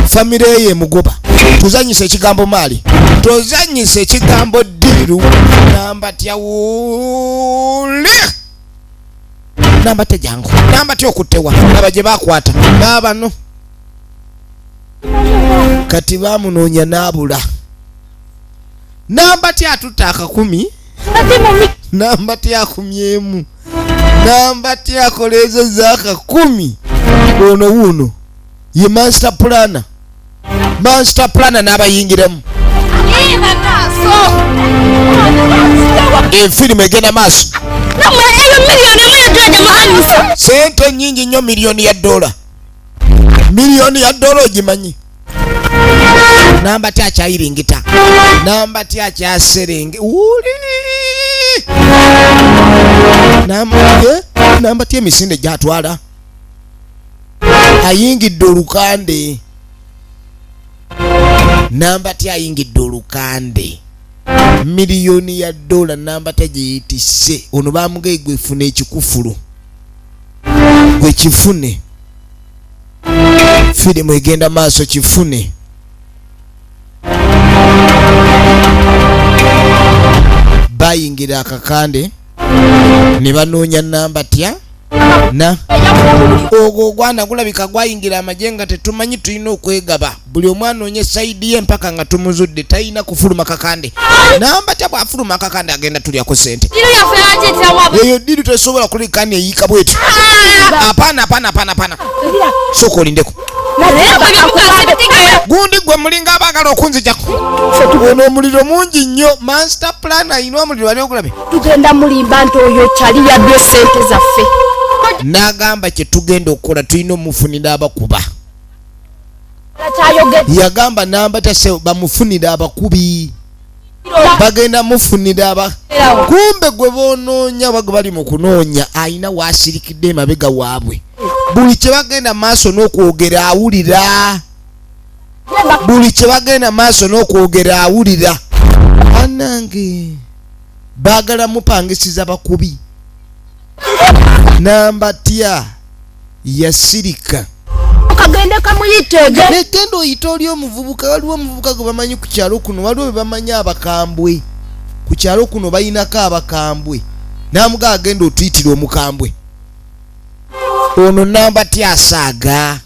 famire eyo emugoba. Tuzanyisa ekigambo maali, tozanyisa ekigambo ddiiru. Namba tya wuli, namba tya jangu, namba tya okuttewa. Laba gye bakwata n'abano. Kati bamunoonya n'abula. Namba tya atutta akakumi, namba tya akumyemu, namba tya akoleezezza akakumi. Ono wuuno ye master planner, master planner n'abayingiramu. Efirimu egenda maaso. Sente nyingi nnyo, miliyoni ya dola, miliyoni ya dola ogimanyi. Namba ty akyayiringita, namba ty akyaserenge wuli. Namba ty emisinde gyatwala ayingidde olukande. Namba ty ayingidde olukande, miliyoni ya dola namba tya gyeyitisse. Ono bamugaye, gwefuna ekikufulu, gwe kifune. Firimu egenda maaso. Kifune bayingira akakande ne banoonya namba tya. Na ogwo ogwana gulabika gwayingira amagye nga tetumanyi. Tulina okwegaba, buli omwana onye side ye mpaka nga tumuzudde. Talina kufuluma kakande. Namba tya bwafuluma kakande agenda tulyako sente. Eyo deal tesobola kulikani eyiika bwetyo. Apaana, apaana, apaana, apaana, sooka olindeko. Gundi gwe mulinga abaagala okunzijako. Ono omuliro mungi nnyo. Master plan ayina omuliro ali ogulabe. Tugenda mulimba nti oyo kyali yabbye sente zaffe. N'agamba kye tugenda okukola, tulina omufunira abakuba. Kyayogedde. Yagamba namba tase bamufunira abakubi, bagenda mufunira aba. Kumbe gwe bonoonya oba gwe bali mu kunoonya ayina waasirikidde emabega waabwe. Buli kye bagenda maaso n'okwogera awulira, buli kye bagenda maaso n'okwogera awulira. Anange baagala mupangisiza bakubi. Namba tya yasirika. Kagende kamuyitege. Negenda oyita oli omuvubuka. Waliwo omuvubuka gwe bamanyi ku kyalo kuno, waliwo be bamanyi abakambwe ku kyalo kuno, bayinako abakambwe. Namuga agenda otuyitira omukambwe ono. Namba tyasaaga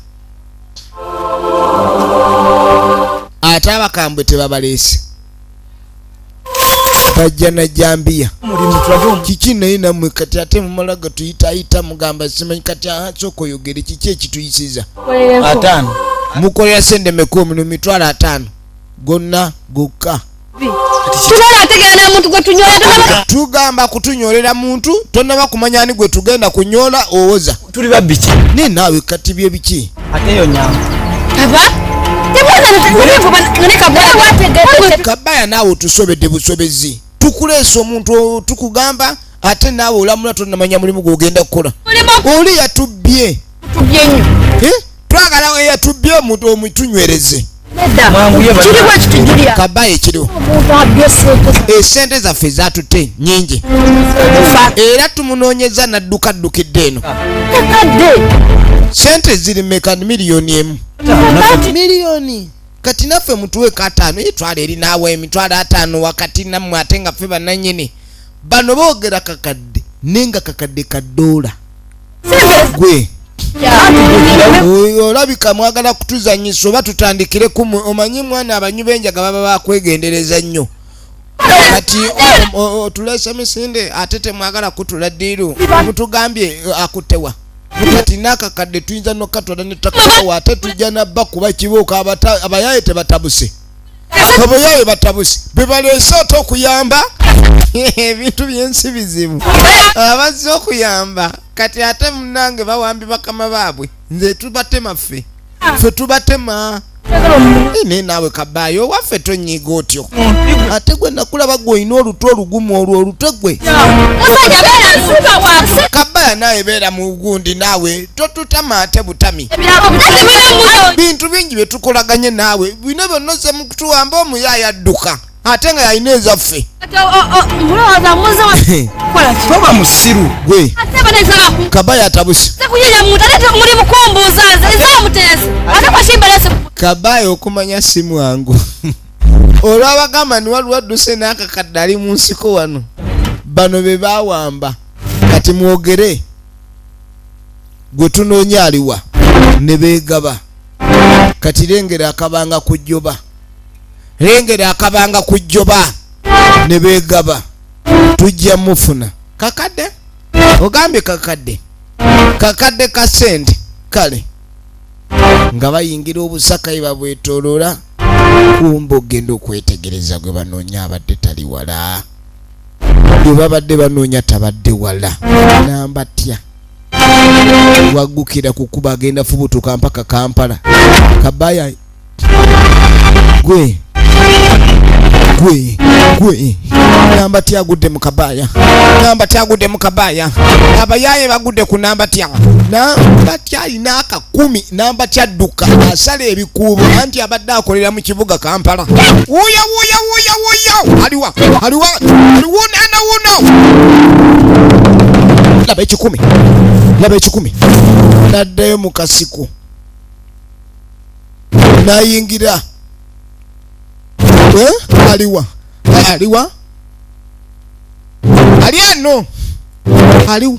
ate abakambwe tebabaleese, bajja na jambiya. Mulimu tulage omu. Kiki naye nammwe kati ate mumala gatuyitayita mugamba simanyi. Kati aha, sooka oyogere kiki ekituyisiza. 50. Mukolera sente meka omuno? 50,000 gonna gokka. Tubala ategeera n'omuntu gwe tunyola. Tugamba kutunyolera muntu, tonaba kumanya ani gwe tugenda kunyola, owoza. Tuli babbiki. Naye naawe kati bye biki? Ate eyo nyangu. Aba Kabaya naawe otusobedde busobezi. Tukuleesa omuntu tukugamba ate naawe olamula, tonamanya mulimu gwogenda kukola. Oli yatubbye. Eh? Twagala eyatubbye omuntu omutunywereze. Mwanguye. Kiriwo ekitujulya. Kabaya ekiriwo. Omuntu abbye sente. Esente zaffe zatutte nyingi era tumunoonyeza nadduka ddukidde eno. Kakadde. Sente ziri meka? 1 million. Miliyoni. Kati naffe mutuweeko 50, etwala eri naawe 50,000 wakati nammwe ate nga ffe bannannyini bano boogera kakadde naye nga kakadde ka ddoola. Gwe oyo olabika mwagala kutuzanyisa oba tutandikire kumwe. Omanyi mwana abanywi b'enjaga baba bakwegendereza nnyo. Kati otulese misinde ate temwagala kutula deal. Mutugambye akuttewa. Kati n'akakadde tuyinza nokatwala netakawa ate tujja nabba kuba kibuuka. Abayaye tebatabuse, abayaye batabuse bebaleese ate okuyamba. Ebintu byensi bizibu. Abazze okuyamba kati ate munange bawambi bakama baabwe. Nze tubatema ffe, ffe tubatema. Eh, naye naawe kabaayo owaffe tonyiiga otyo. Ate gwe nakulaba gwe olina olutwe olugumu olwo olutwe gwe. Musajja beera nsuka wansi. Kabaya naawe beera mu gundi, naawe totutama ate butami. Bintu bingi bye tukolaganye naawe bino byonna ozze mu kutuwamba. Omuyaaya adduka ate nga yalina ezaffe. Mulowooza muze kola ki? Toba musiru. Gwe. Ate banezala Kabaya atabuse. kunyenya muntu ate muli mukumbuuza nze ezamuteesa ate kwashimbalese. Kabaya okumanya si mwangu. Olwabagamba ni waliwo adduse n'akakadde ali mu nsiko wano, bano be bawamba. Kati mwogere gwe tunoonya aliwa ne beegaba. Kati lengera akabanga ku jjoba, lengera akabanga ku jjoba ne beegaba. Tujja mufuna kakadde. Ogambye kakadde, kakadde ka sente. Kale nga bayingira obusaka babwetooloola. Kumba ogenda okwetegereza gwe banoonya abadde tali wala. Gwe babadde banoonya tabadde wala. Namba tya waggukira kukuba agenda fubutuka mpaka Kampala. Kabaya gwe gwe gwe namba tya agudde mu kabaya, namba tya agudde mu kabaya. Abayaye bagudde ku namba tya. Namba tya alina akakumi. Namba tya dduka asala ebikuubo anti abadde akolera mu kibuga Kampala. Wuyo wuyo wuyo wuyo aliwa, aliwa, aliwo nana wuno. Laba ekikumi, laba ekikumi. Naddayo mu kasiku nayingira. Eh? Aliwa, aliwa, ali eno, aliwo.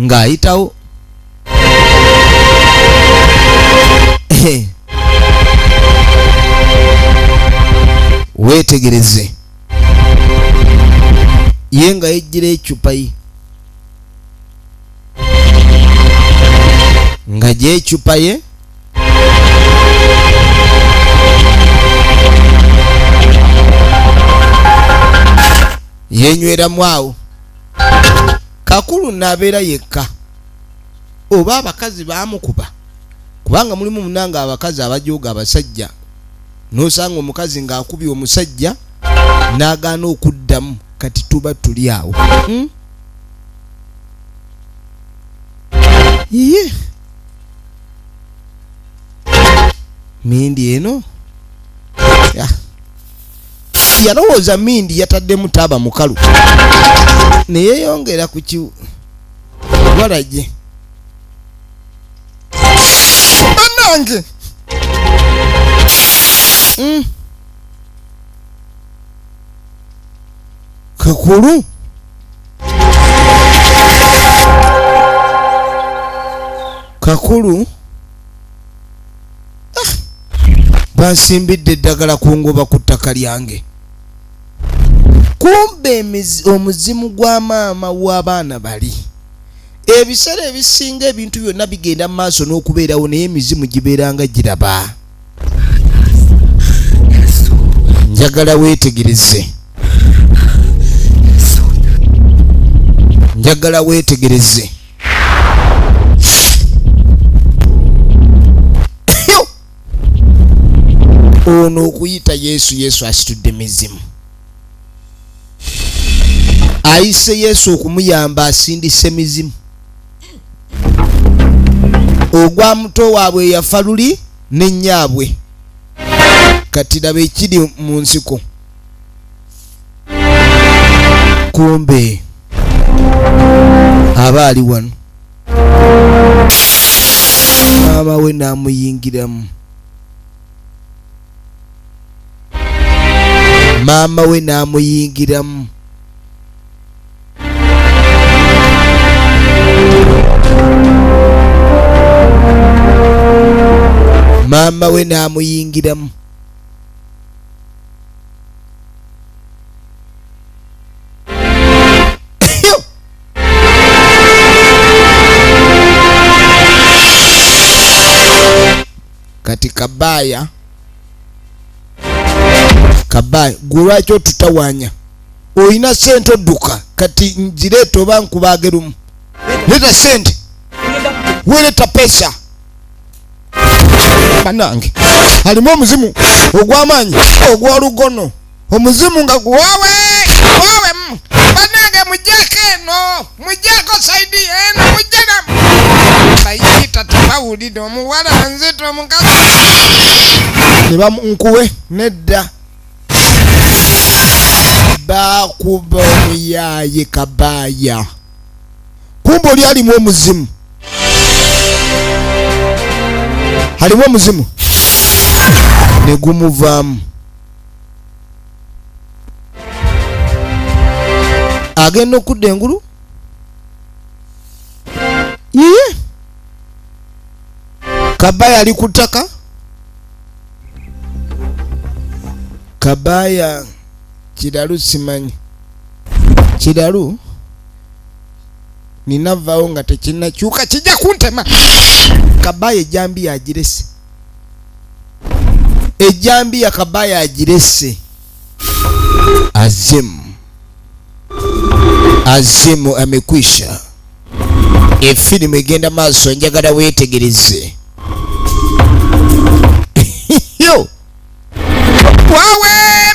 Ng'ayitawo weetegereze ye nga yejjira ecupa ye nga gyecupa ye yenyweramu awo. Kakulu n'abeera yekka oba abakazi baamukuba, kubanga mulimu munanga abakazi abajooga abasajja, n'osanga omukazi ng'akubye omusajja n'agaana okuddamu. Kati tuba tuli awo. Iye mindi eno yalowooza mindi yataddemu taaba mukalu neyeyongera ku kiwalage. Bannange Kakulu Kakulu bansimbidde eddagala ku ngoba ku ttaka lyange. Kumbe omuzimu gwa maama w'abaana bali. Ebiseera ebisinga ebintu byonna bigenda mu maaso n'okubeerawo, naye emizimu gibeeranga giraba. Njagala weetegereze, njagala weetegereze. Ono okuyita Yesu, Yesu asitudde mizimu. Ayise Yesu okumuyamba asindise mizimu. Ogwa muto waabwe yafa luli ne nnyaabwe. Kati laba ekiri mu nsiko. Kumbe aba ali wano, maama we n'amuyingiramu. Maama we n'amuyingiramu. Maama we n'amuyingiramu. Kati kabaya kabaya gwe lwaki otutawanya? Olina ssente odduka, kati ngireeta oba nkubaagerumu. Leeta ssente, weereta pesa. Bannange alimu omuzimu ogw'amaanyi ogw'olugono, omuzimu nga guwaawe waawe. Bannange muggyeko eno, muggyeko saidi eno, muggyena bayita tebawulire omuwala nzito omukazi ne bamunkuwe nedda. Bakuba omuyaaye kabaya. Kumbe oli alimu omuzimu, alimu omuzimu ne gumuvaamu. Agenda okudda engulu iye kabaya ali ku ttaka. Kabaya kiralu simanyi kiralu ninavaawo nga tekinnakyuka kijja kuntema. Kabaya ejjambiya agirese, ejjambiya kabaya agirese. Azimu azimu amekwisha. Efirimu egenda maaso, njagala weetegereze. Yo wawe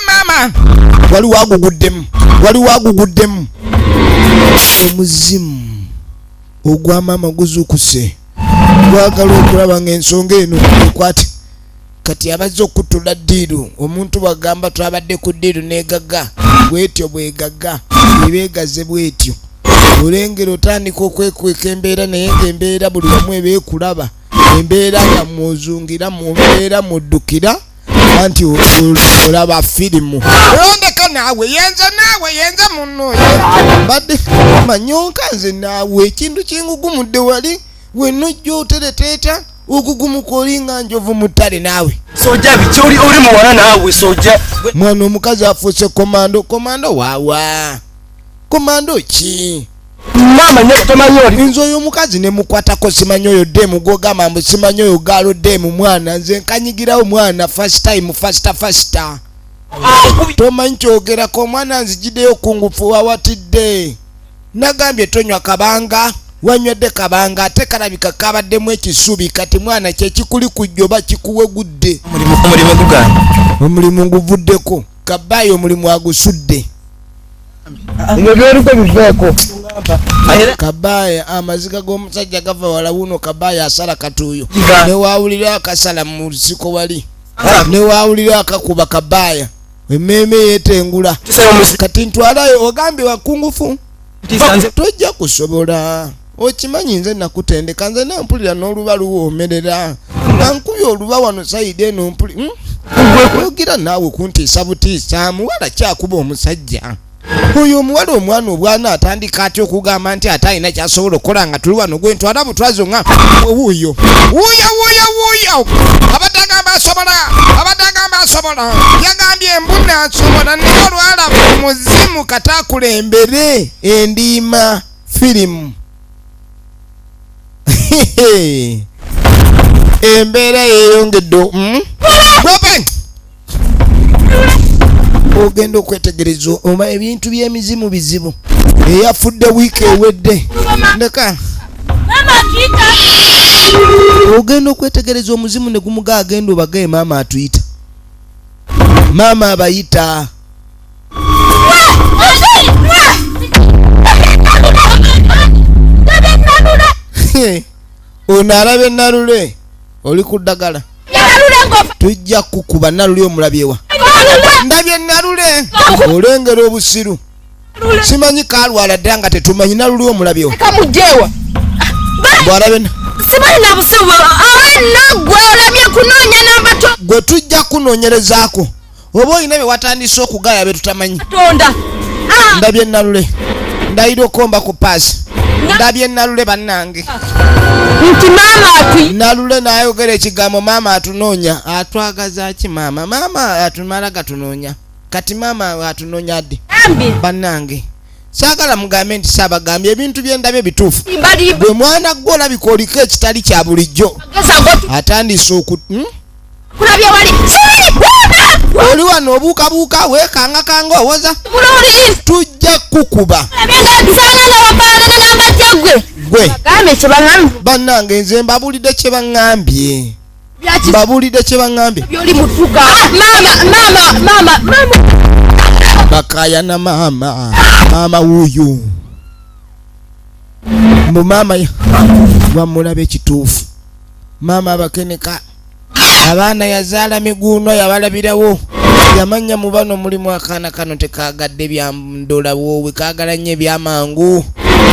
mama, waliwo aguguddemu, waliwo aguguddemu. Omuzimu ogwa maama guzuukuse, gwagala okulaba ng'ensonga eno ekwate. Kati abazze okutula ddiiru, omuntu bw'agamba twabadde ku ddiiru n'egagga bwetyo bwegagga ebeegaze bwetyo. Olengera otandika okwekweka embeera, naye ng'embeera buli wamu ebeekulaba. Embeera nga mwozungira mu mbeera muddukira Anti olaba firimu londeka naawe yenze naawe yenze muno mbadde manyonka nze naawe ekintu kingugumudde wali wenojja otereteeta okugumuka olinga njovu mu ttale naawe. Sojja biki oli oli muwala naawe sojja. Mwana omukazi afuuse komando. Komando waawa komando ki? Maama nnyo tomanyi oli. Nze oyo omukazi ne mukwatako simanyi oyo demu gwogamba mbu simanyi oyo gaalo demu mwana nze nkanyigirawo mwana first time faster faster. Tomanyi kyogerako omwana nzijiddeyo kungufu wawatidde. Nagambye tonywa kabanga wanywedde kabanga ate kalabika kabaddemu ekisubi kati mwana kyekikuli kujjoba kikuwegudde. Omulimu gugaanye. Omulimu nguvuddeko kabayi omulimu agusudde. Ebyo by'oliko biveeko. Kabaya amaziga g'omusajja gava wala wuno kabaya asala katuuyo. Ne waawulira akasala mu nsiko wali. Ne waawulira akakuba kabaya. Emmeeme yeetengula. Kati ntwalayo ogambye wakungufu. Tojja kusobola. Okimanyi nze nakutendeka nze nampulira n'oluba luwoomerera. Nga nkubye oluba wano sayidi eno mpuli. Ogira naawe kuntiisa butiisa muwala kyakuba omusajja. Oyo omuwala omwana obwana atandika atya okugamba nti ate alina ky'asobola okukola nga tuli wano gwe ntwala butwazo nga wuuyo. Wuuyo wuuyo wuuyo! Abadde agamba asobola! Abadde agamba asobola! Yagambye embuna asobola naye olwalaba omuzimu kata akulembere endiima firimu. Embeera yeeyongedde. Gwope! Ogenda okwetegereza oba ebintu by'emizimu bizibu. Eyafudde wiiki ewedde. Ndeka. Ogenda okwetegereza omuzimu ne gumuga agenda obagaye maama atuyita. Maama abayita. Ono alabye Nalule oli ku ddagala. Tujja kukuba Nalule omulabye wa. Ndabye Nalule olengera obusiru. Simanyi kalwala dda nga tetumanyi Nalule omulabye wa. Kamugyewa. Bw'alabye Simanyi na busiru awe gwe olabye kunoonya namba to. Gwe tujja kunoonyerezaako. Oba olina bye watandise okugaya bye tutamanyi. Katonda. Ndabye Nalule. Ndayira okomba ku paasi. Ndabye Nalule bannange. Nti maama ati. Nalule n'ayogera ekigambo maama atunoonya. Atwagaza ki maama? Maama atumala gatunoonya. Kati maama atunoonya ddi? Bannange. Saagala mugambe nti saabagambye ebintu bye ndabye bituufu. Bwe mwana gwe olabika oliko ekitali kya bulijjo. Atandise oku Oli wano obuukabuuka weekangakanga owoza. Tujja kukuba. Gwe. Bannange nze mbabuulidde kye baŋŋambye. Mbabuulidde kye baŋŋambye. Bakaayana maama. Maama wuuyo. Mbu maama wamulaba ekituufu. Maama abakeneka. Abaana yazaala miguuno yabalabirawo. Yamanya mu bano mulimu akaana kano tekaagadde bya ndola woowe kaagala nnyo ebyamangu.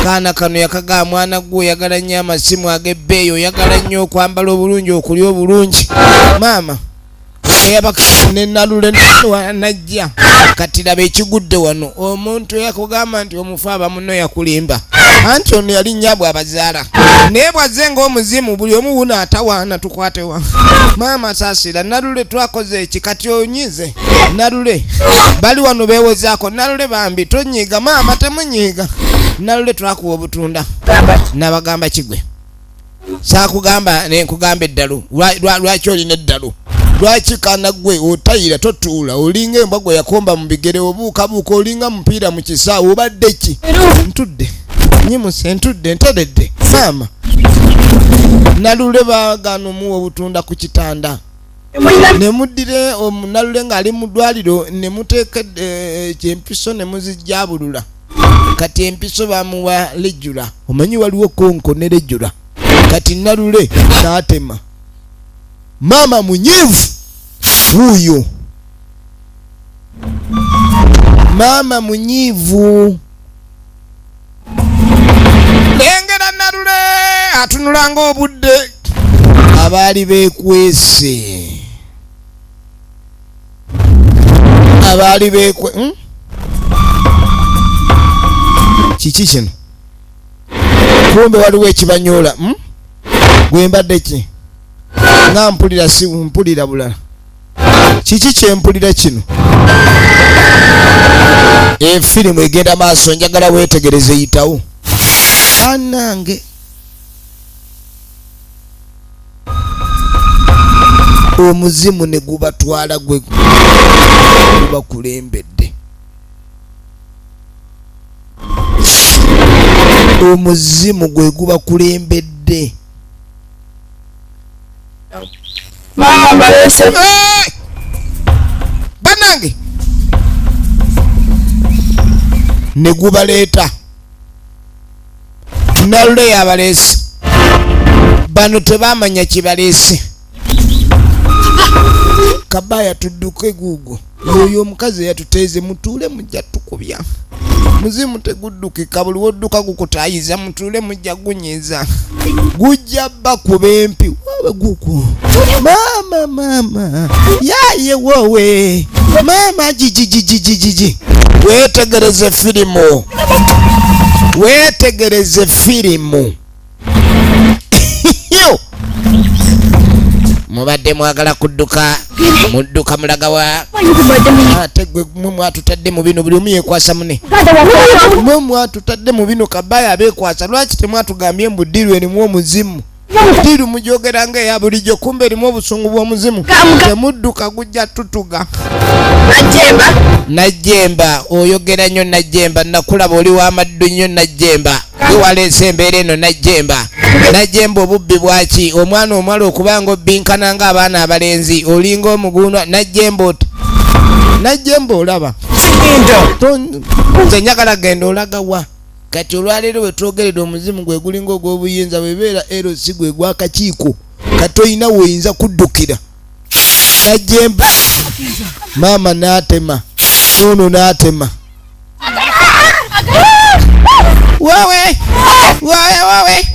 Kaana kano yakagaa mwana gwe oyagala nnyo amasimu ag'ebbeeyi oyagala nnyo okwambala obulungi okulya obulungi. Maama ne Nalule najja kati laba ekigudde wano omuntu eyakugamba nti omufu aba munno yakulimba. Anti ono yali nnyabwe abazaala. Naye bw'azze ng'omuzimu buli omu wuno atawaana tukwatewa. Maama saasira Nalule twakoze eki kati onyize. Nalule bali wano beewozaako Nalule bambi tonyiiga maama temunyiiga. Nalule twakuwa obutunda. Nabagamba kigwe. Saakugamba ne nkugamba eddalu. Lwaki olina eddalu? Lwaki kana gwe otayira totuula olinga embwa gwe yakomba mu bigere obuukabuuka olinga mupiira mu kisaawe obadde ki? Ntudde. Nyimuse ntudde nteredde. Maama. Nalule baagaana omuwa obutunda ku kitanda. Ne muddire Nalule ng'ali mu ddwaliro ne muteeka empiso ne muzijjabulula. Kati empiso bamuwa lejjula. Omanyi waliwo konko ne lejjula. Kati Nalule n'atema. Maama munyiivu wuuyo. Maama munyiivu. Lengera Nalule atunula ng'obudde. Abaali beekwese. Abaali beekwe Kiki kino? Kumbe waliwo ekibanyoola. Gwe mbadde ki? Nga mpulira si mpulira bulala. Kiki kye mpulira kino? Efirimu egenda maaso, njagala weetegereze eyitawo. Bannange. Omuzimu ne gubatwala gwe gubakulembedde. Omuzimu gwe gubakulembedde. Bannange ne gubaleeta. Nalule yabaleese. Bano tebamanya kibaleese. Kabaya tudduke gugo. Oyo omukazi yatuteeze mutuule mujja tukubya. Muzimu teguddukika buli wodduka gukutayiza mutuule mujja gunyiza. Gujja bakuba empi. Wawe guku. Mama mama. Yaye wowe. Mama jijijijijiji. Weetegereze firimu. Weetegereze firimu. Mubadde mwagala kudduka, mudduka mulaga wa. Ate gwe mmwe mwatutadde mu bino buli omu yeekwasa munne. Mmwe mwatutadde mu bino Kabaya abeekwasa. Lwaki temwatugambye mbu ddiiru erimu omuzimu? Ddiiru mugyogera nga eya bulijjo kumbe erimu obusungu bw'omuzimu. Temudduka gujja tutuga. Najjemba oyogera nnyo Najjemba, nakulaba oli w'amaddu nnyo Najjemba. Gwe waleese embeera eno Najjemba. Najjemba obubbi bwaki? Omwana omuwala okubanga obbinkana ng'abaana abalenzi olinga omuguunwa. Najjemba oti Najjemba olaba. Nze njagala genda olaga wa? Kati olwaleero bwe twogeredde omuzimu gwe gulinga ogw'obuyinza bwebeera LC gwe gw'akakiiko. Kati olina w'oyinza kuddukira. Najjemba maama n'atema ono n'atema. Wawe wawe wawe.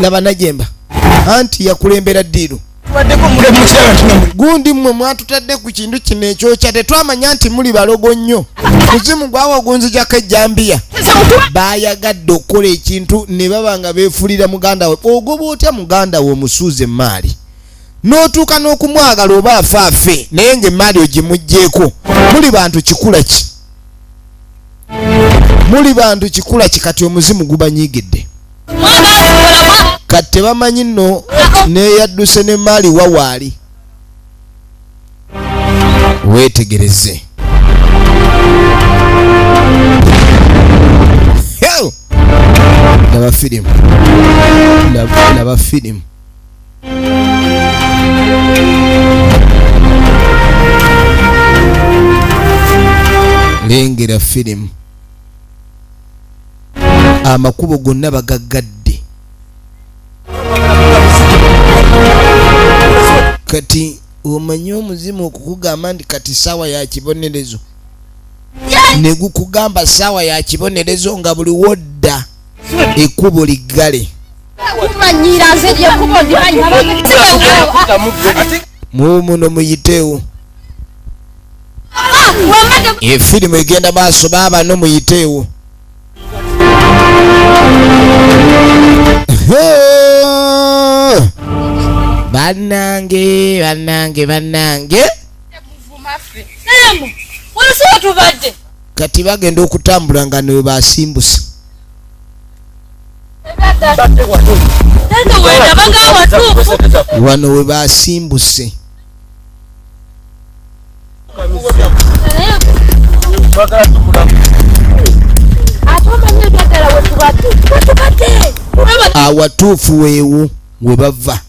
Laba Najjemba anti yakulembera ddiiru. Gundi mmwe mwatutadde ku kintu kino ekyokya tetwamanya nti muli balogo nnyo. Muzimu gwawo ogunzijako ejjambiya. Baayagadde okukola ekintu ne baba nga beefuulira muganda we. Ogoba otya muganda we omusuuza emmaali? N'otuuka n'okumwagala oba afe afe naye ng'emmaali ogimuggyeeko. Muli bantu kikula ki? Muli bantu kikula ki? Kati omuzimu gubanyiigidde. Kati tebamanyi nno neyadduse n'emmaali wa waali. Weetegereze. Laba firimu. Laba firimu. Lengera firimu. Amakubo gonna bagaggadde. Kati omanyi omuzimu okukugamba nti kati ssaawa ya kibonerezo. Ne gukugamba ssaawa ya kibonerezo nga buli wodda ekkubo liggale. Muno muyiteewo. Efirimu egenda maaso baaba no muyiteewo. Bannange bannange bannange. Kati bagenda okutambula nga ne basimbuse. Wano we basimbuse. Awatuufu weewo we bava.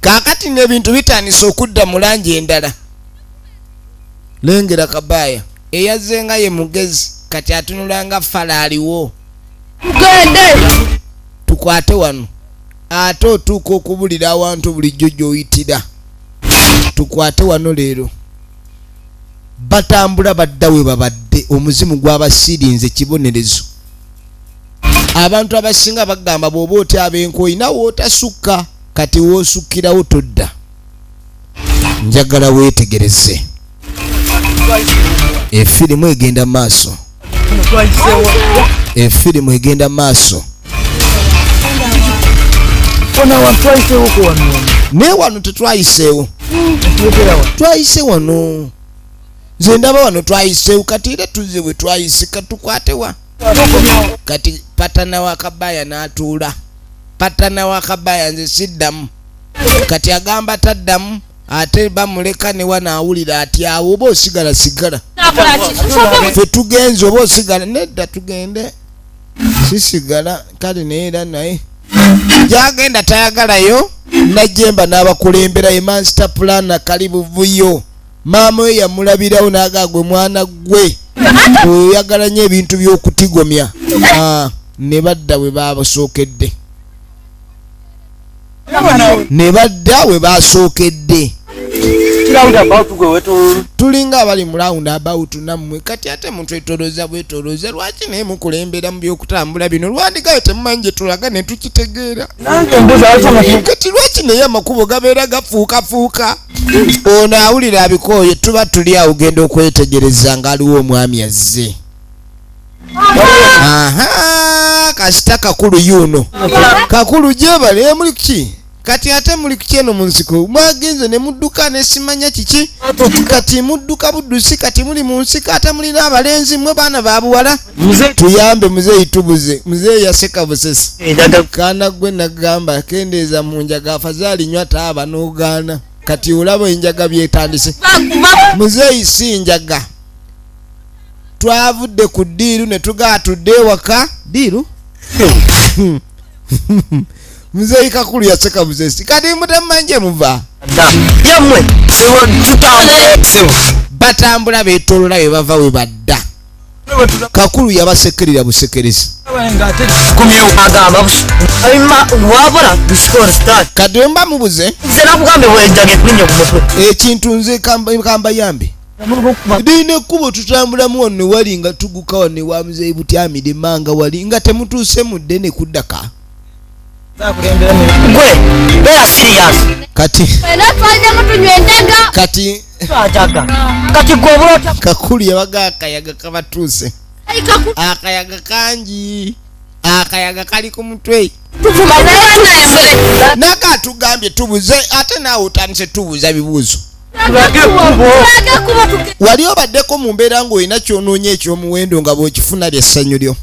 Kaakati n'ebintu bitandise okudda mu langi endala. Lengera Kabaya eyazze nga ye mugezi kati atunula nga fala aliwo. Tukwate wano ate otuuka okubulira awantu bulijjo gy'oyitira. Tukwate wano leero. Batambula badda we babadde, omuzimu gwabasirinze kibonerezo. Abantu abasinga bagamba bw'oba otya ab'enkoyi nawe otasukka, kati w'osukkirawo todda. Njagala weetegereze efirimu egenda maaso, efirimu egenda maaso. Naye wano tetwayiseewo, twayise wano, nze ndaba wano twayiseewo, kati era tuzze bwe twayise, katukwatewa. Kati patana wa kabaya n'atuula, patana wa kabaya nze siddamu. Kati agamba taddamu, ate bamuleka ne wano awulira ati awo oba osigala sigala, ffe tugenze oba osigala nedda, tugende sisigala. Kale naye era naye gyagenda tayagalayo. Najemba n'abakulembera ye master plan kali buvuyo. Maama we yamulabirawo n'agaa gwe mwana gwe oyagala nnyo ebintu by'okutigomya. Ne badda we babasookedde, ne badda we basookedde. Tulinga abali mu round about nammwe. Kati ate mutwetolooza bwetolooza, lwaki naye mukulembera mu by'okutambula bino? Lwandigayo temumanyi gye tulaga ne tukitegeera. Kati lwaki naye amakubo gabeera gafuukafuuka? Ono awulira abikooye. Tuba tuli awo genda okwetegereza ng'aliwo omwami azze. Aha, kasita kakulu yuno kakulu gyebale muli kuki? Kati ate muli kuki eno mu nsiko? Mwagenze ne mudduka ne simanya kiki, kati mudduka buddusi, kati muli mu nsiko ate mulina abalenzi mmwe baana ba buwala. Tuyambe muzeeyi, tubuze. Muzeeyi yaseka busesi. Kaana gwe nagamba kendeeza mu njaga, afazaali nywa taaba n'ogaana, kati olaba enjaga byetandise. Muzeeyi si njaga, twavudde ku ddiiru ne tugaa tudde ewaka ddiiru. Muzeeyi kakulu yaseka busesi. Kati mutemumanyi gye muva? Batambula beetolola we bava we badda. Kakulu yabasekerera busekerezi. Kati mba mubuze ekintu nze kambayambe lina ekkubo tutambulamu wano ne wali nga tuguka wano ne wa muzeeyi Butyamire manga wali nga temutuuse mu ddene kuddaka. Kati kati kakulu yabaga akayaga kabatuuse, akayaga kangi, akayaga kali ku mutwe. Naka tugambye tubuze, ate naawe otandise tubuuza bibuuzo. Wali obaddeko mu mbeera ng'olina ky'onoonya eky'omuwendo nga bw'okifuna ly'essanyu lyo,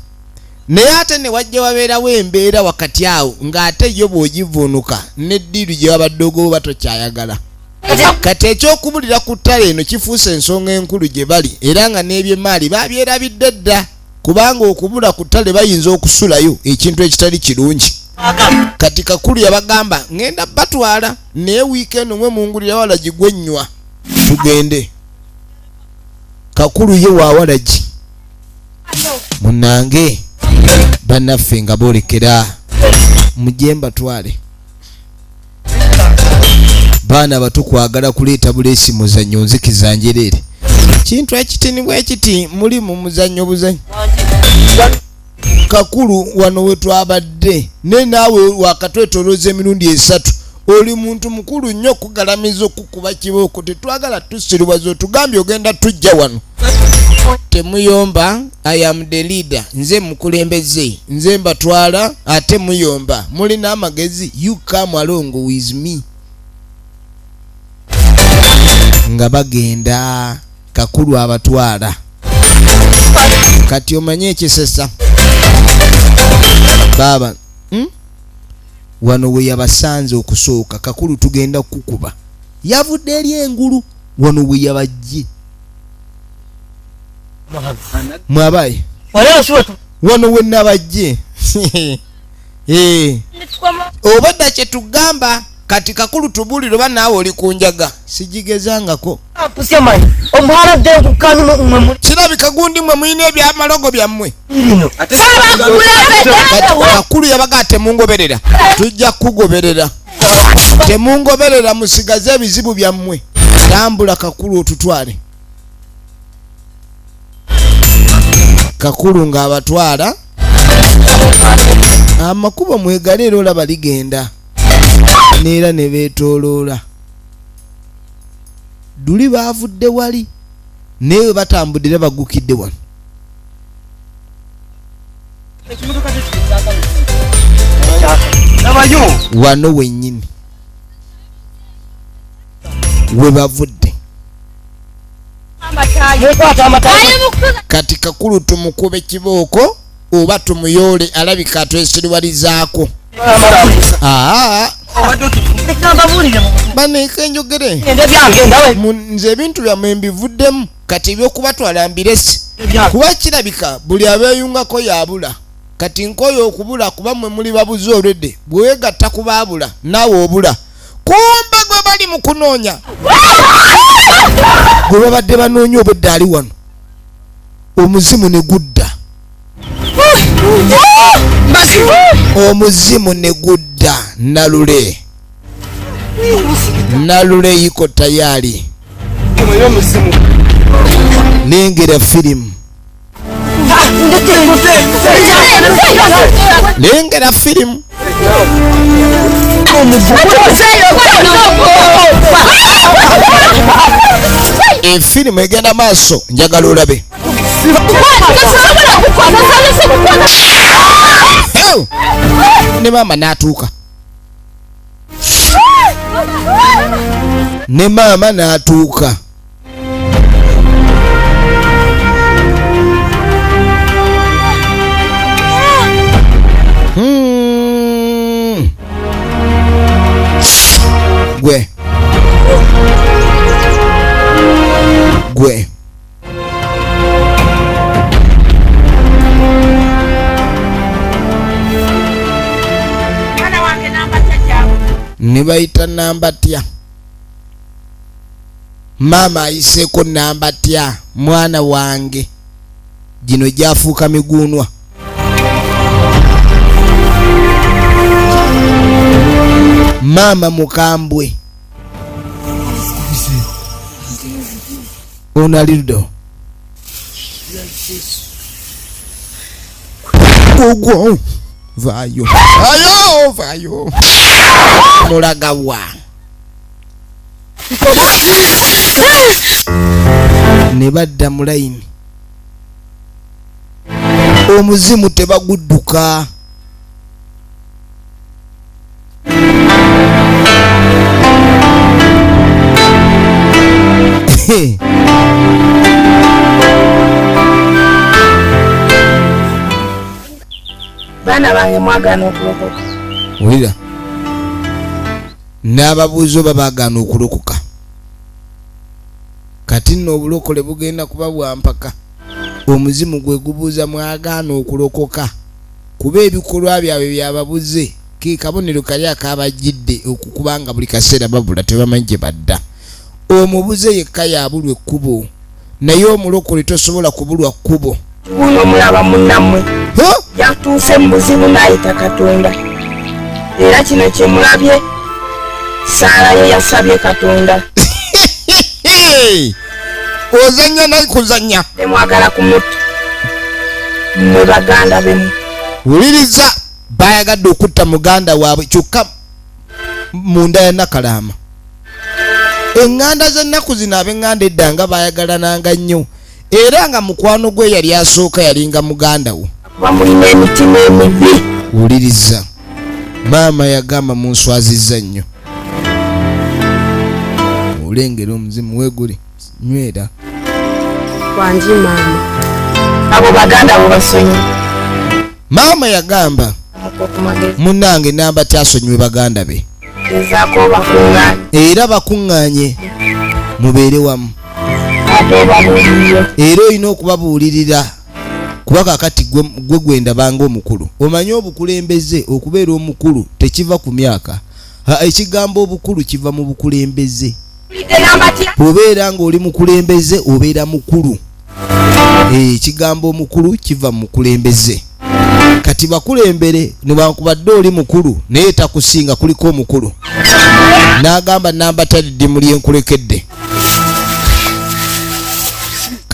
naye ate ne wajja wabeerawo embeera wakati awo ng'ate yo bw'ogivuunuka n'eddiiru gye wabadde ogoba tokyayagala. Kati eky'okubulira ku ttale eno kifuuse ensonga enkulu gye bali, era nga n'ebyemaali babyerabidde dda, kubanga okubula ku ttale bayinza okusulayo ekintu ekitali kirungi. Kati kakulu yabagamba ngenda batwala, naye wiiki eno mwe mungulira walagi gwennywa tugende. Kakulu ye wa walagi munnange, bannaffe nga boolekera mujje mbatwale. Baana batukwagala kuleeta buleesi muzannyo nzikiza njereere, kintu ekitini bwe kiti muli mu muzannyo buzannyo. Kakulu wano we twabadde ne naawe wakatwetolooza emirundi esatu, oli muntu mukulu nnyo okugalamiza okukuba kibooko, tetwagala tusirwaza, otugambye ogenda tujja wano. Temuyomba, I am the leader, nze mukulembeze, nze mbatwala, ate muyomba, mulina amagezi, you come along with me. Nga bagenda kakulu abatwala. Kati omanye ekisesa baaba wano we yabasanze okusooka. Kakulu tugenda kukuba, yavudde eri engulu wano we yabajje mwabaye wano we nabajje obadda kye tugamba. Kati kakulu tubuulire oba naawe oli ku njaga. Sigigezangako, kirabika gundi mwe mulina ebyamalogo byammwe. Kakulu yabaga temungoberera, tujja kugoberera, temungoberera, musigaze ebizibu byammwe. Tambula kakulu otutwale. Kakulu ng'abatwala amakubo mwegale era olaba ligenda neera ne beetooloola. Duli baavudde wali naye we batambudde era bagukidde wano. Wano wennyini we bavudde. Kati Kakulu tumukube kibooko oba tumuyoole, alabika atwesiriwalizaako. Baneeka enjogere nze ebintu byammwe mbivuddemu, kati ebyokubatwala mbirese kuba kirabika buli abeeyungako yabula. Kati nkoyo okubula kuba mmwe muli babuze olwedde, bwe weegatta ku baabula naawe obula. Kumbe gwe bali mu kunoonya, gwe babadde banoonya obwedda ali wano, omuzimu ne gudda, omuzimu ne gudda. Nalule Nalule yiko tayari, lengera firimu, lengera firimu. Efirimu egenda maaso, njagala olabe. Ne maama n'atuuka, ne maama n'atuuka. Gwe gwe ne bayita Nambatya. Maama ayiseeko Nambatya, mwana wange gino gyafuuka miguunwa. Maama mukambwe ono aliddo ogwo vaayo ayo vaayo mulagawa. Ne badda mu layini, omuzimu tebagudduka. Baana bange mwagaana okulokoka. Wulira, n'ababuuza oba baagaana okulokoka. Kati nno obulokole bugenda kuba bwa mpaka. Omuzimu gwe gubuuza mwagaana okulokoka, kuba ebikolwa byabwe byababuze ke kabonero kali akabajjidde okukubanga buli kaseera babula tebamanyi gye badda. Omubuze yekka yabulwa ekkubo, naye omulokole tosobola kubulwa kkubo. Guno mulaba munnammwe yatuuse mu buzibu n'ayita Katonda, era kino kye mulabye Saala ye yasabye Katonda. Ozannya naye kuzannya. Temwagala kumutta mmwe baganda bemu. Wuliriza, bayagadde okutta muganda waabwe kyokka munda ya Nakalaama. Eŋŋanda z'ennaku zino ab'eŋŋanda edda nga baayagalananga nnyo, era nga mukwano gwe yali asooka yalinga muganda wo. Kuba mulina emitima emibi. Wuliriza, maama yagamba munswazizza nnyo. Olengera omuzimu weeguli nywera. Wangi maama. Abo baganda bo basonyiwe. Maama yagamba munnange namba kyasonyiwe baganda be. Era bakuŋŋaanye mubeere wamu. Era olina okubabuulirira kuba kakati gwe gwendabanga omukulu. Omanye obukulembeze okubeera omukulu tekiva ku myaka. Ekigambo obukulu kiva mu bukulembeze. Bw'obeera ng'oli mukulembeze obeera mukulu. Ekigambo omukulu kiva mu mukulembeze. Kati bakulembere newankubadde oli mukulu naye takusinga, kuliko omukulu. N'agamba namba talidde muli enkulekedde.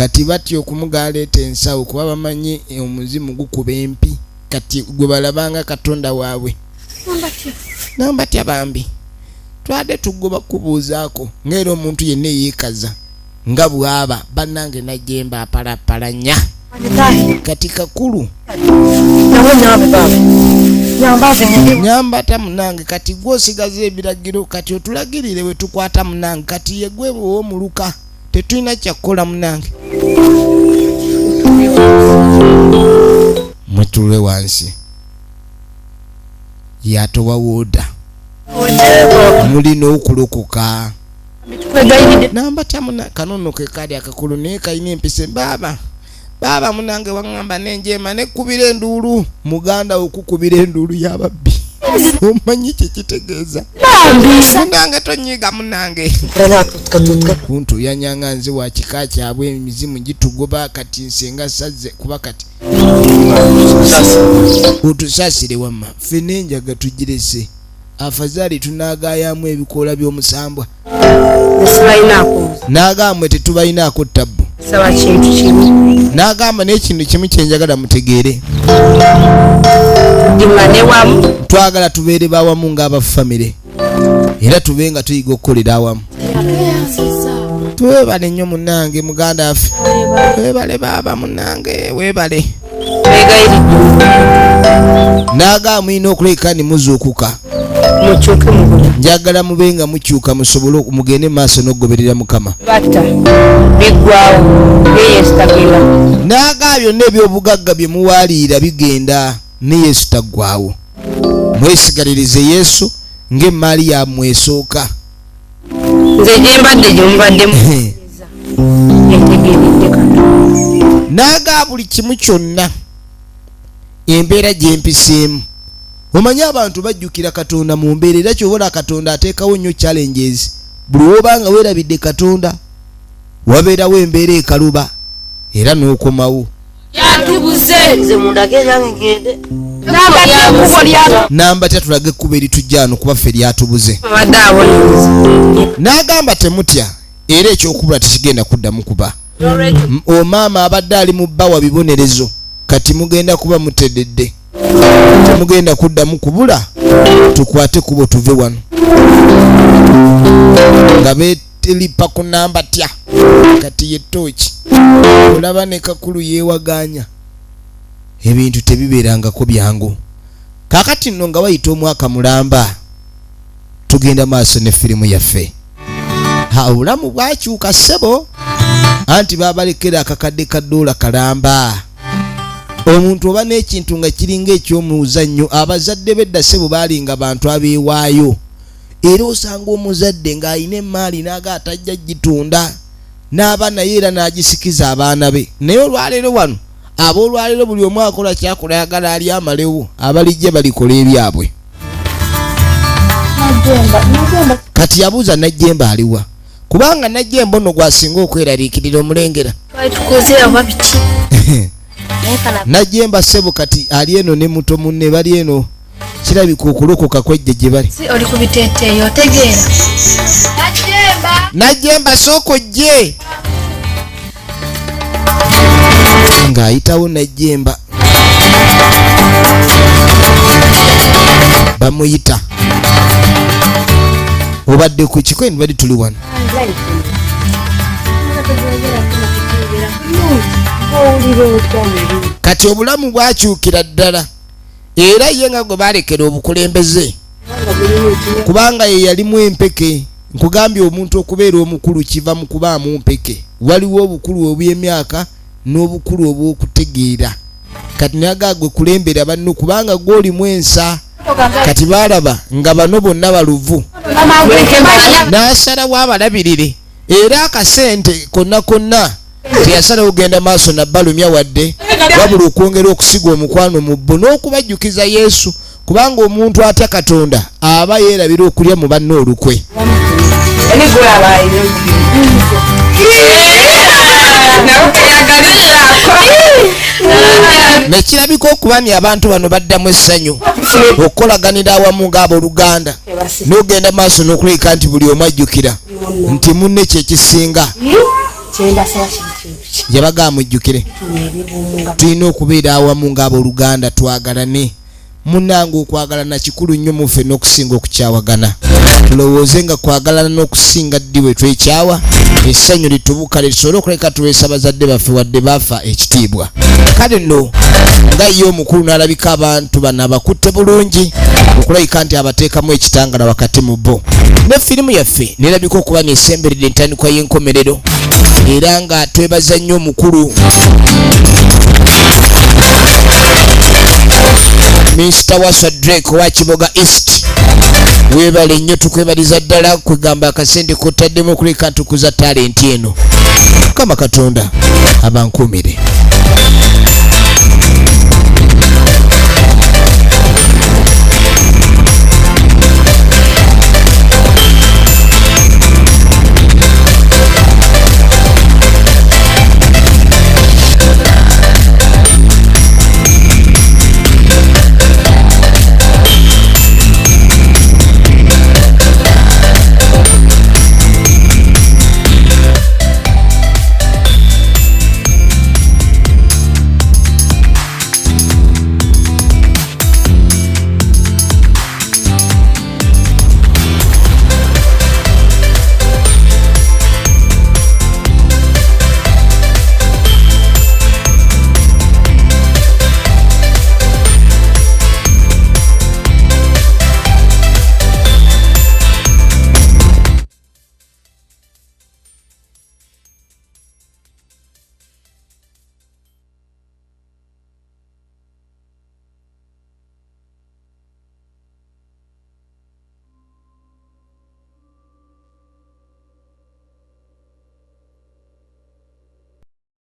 Kati batya okumugaleeta ensawo kuba bamanyi omuzimu gukuba empi, kati gwe balabanga katonda waabwe. Nambatya bambi, twadde tugoba kubuuzaako ngaera omuntu yenna eyeekaza nga bw'aba bannange najjemba apalapalanya. Kati kakulu nyambata munange, kati gwosigaza ebiragiro, kati otulagirire we tukwata munange. Kati yegwe ow'omuluka, tetulina kyakukola munange. Mutule wansi, yatowa wooda mulina okulokoka. Nambatya muna kanono ke kali akakulu naye kalina empisa. Baaba baaba munange, waŋŋamba nenjeema nekkubira enduulu. Muganda wo okukubira enduulu y'ababbi, omanyi kyekitegeeza? Munange tonyiiga munange, kuntuyanyanga nze wa kika kyabwe, emizimu gitugoba. Kati nsenga sazze kuba kati otusaasire wamma, ffe n'enjaga tugirese, afazaali tunaagayamu ebikoola by'omusambwa. N'agamba tetubalinaako tabbu. Saba kintu kimu. N'agamba n'ekintu kimu kyenjagala mutegeere. Diŋŋane wamu. Twagala tubeere bawamu ng'abafamire, era tube nga tuyiga okukolera awamu. Twebale nnyo munange, muganda waffe, webale baaba munange, webale. Beegayiridde. N'agamba mulina okuleka ne muzuukuka. Mukyuke mu bulamu. Njagala mube nga mukyuka musobole mugende maaso n'okugoberera Mukama. Batta biggwawo, naye Yesu tagenda. N'agamba byonna ebyobugagga bye muwaaliira bigenda, ne Yesu taggwawo. Mwesigalirize Yesu ng'emmaali yammwe esooka. Nze gye mbadde gye mubaddemu entegeeredde Katonda. N'agamba buli kimu kyonna embeera gyempiseemu, omanyi abantu bajjukira Katonda mu mbeera, era kyobola Katonda ateekawo nnyo challenges. Buli wobanga weerabidde Katonda, wabeerawo embeera ekaluba era n'okomawo. Nze mundage nange ngende. Namba tya tulage ekkubo eritujja wano kuba ffe lyatubuze. Abadde abonereza. N'agamba temutya, era ekyokubula tekigenda kuddamu kuba omaama abadde ali mu bbawa bibonerezo, kati mugenda kuba mutededde, temugenda kuddamu kubula. Tukwate kubo tuve wano nga beteripa ku namba tya. Kati ye tooki olaba ne kakulu yeewaganya, ebintu tebibeerangako byangu. Kaakati nno nga wayita omwaka mulamba, tugenda maaso ne firimu yaffe. Ha, obulamu bwakyuka ssebo, anti babalekera akakadde ka ddoola kalamba. Omuntu oba n'ekintu nga kiringa ekyomuzannyo. Abazadde b'edda ssebo baalinga bantu abeewaayo, era osanga omuzadde ng'alina emaali n'aga atajja gitunda n'aba naye era n'agisikiza abaana be. Naye olwaleero wano aboolwaleero buli omu akola kyakola, ayagala ali amalewo, abalijja balikola ebyabwe. Kati yabuuza Najjemba aliwa, kubanga Najjemba ono gwasinga okweraliikirira omulengera. Tukoze oba biki? Naye kana. Najjemba ssebo kati ali eno ne muto munne, bali eno, kirabika okulokoka kwejje gye bali. Si oli ku biteeteeyi, otegeera? Najjemba sooka ojje. Ng'ayitawo Najjemba bamuyita, obadde ku kiko bali tuli wano. Kati obulamu bwakyukira ddala, era ye nga gwe balekera obukulembeze kubanga ye yalimu empeke. Nkugambye omuntu okubeera omukulu kiva mu kubaamu mpeke. Waliwo obukulu obw'emyaka n'obukulu obw'okutegeera. Kati naga gwe kulembera banno kubanga gw'olimu ensa. Kati baalaba nga bano bonna baluvu, n'asalawo abalabirire, era akasente konna konna teyasalawo kugenda maaso nabalumya wadde, wabula okwongera okusiga omukwano mu bo n'okubajjukiza Yesu, kubanga omuntu atya Katonda aba yeerabira okulya mu banne olukwe. Ani gulaba alina? Nawe teyagalizaako. Nekirabika okuba ni abantu bano baddamu essanyu okukolaganira awamu ng'abooluganda, n'ogenda maaso n'okulabika nti buli omu ajjukira nti munne kyekisinga. Kyembasaba kiri kintu. Yabaga mujjukire, tulina okubeera awamu ng'abooluganda, twagalane. Munnange, okwagalana kikulu nnyo muffe n'okusinga okukyawagana. Tulowooze nga kwagalana n'okusinga ddi bwe twekyawa, essanyu litubuka, litusobole okuleka tuweesa bazadde baffe wadde baafa ekitiibwa. Kale nno nga ye omukulu n'alabika abantu bano abakutte bulungi, okulabika nti abateekamu ekitangala wakati mu bo, ne firimu yaffe nerabika okuba ng'esemberedde entandikwa y'enkomerero. Era nga twebaza nnyo omukulu Mr Waswa Drake owa Kiboga East, weebale nnyo, tukwebaliza ddala kwegamba akasente kotaddemu okuleka ntukuza talenti eno. Mukama Katonda abankuumire.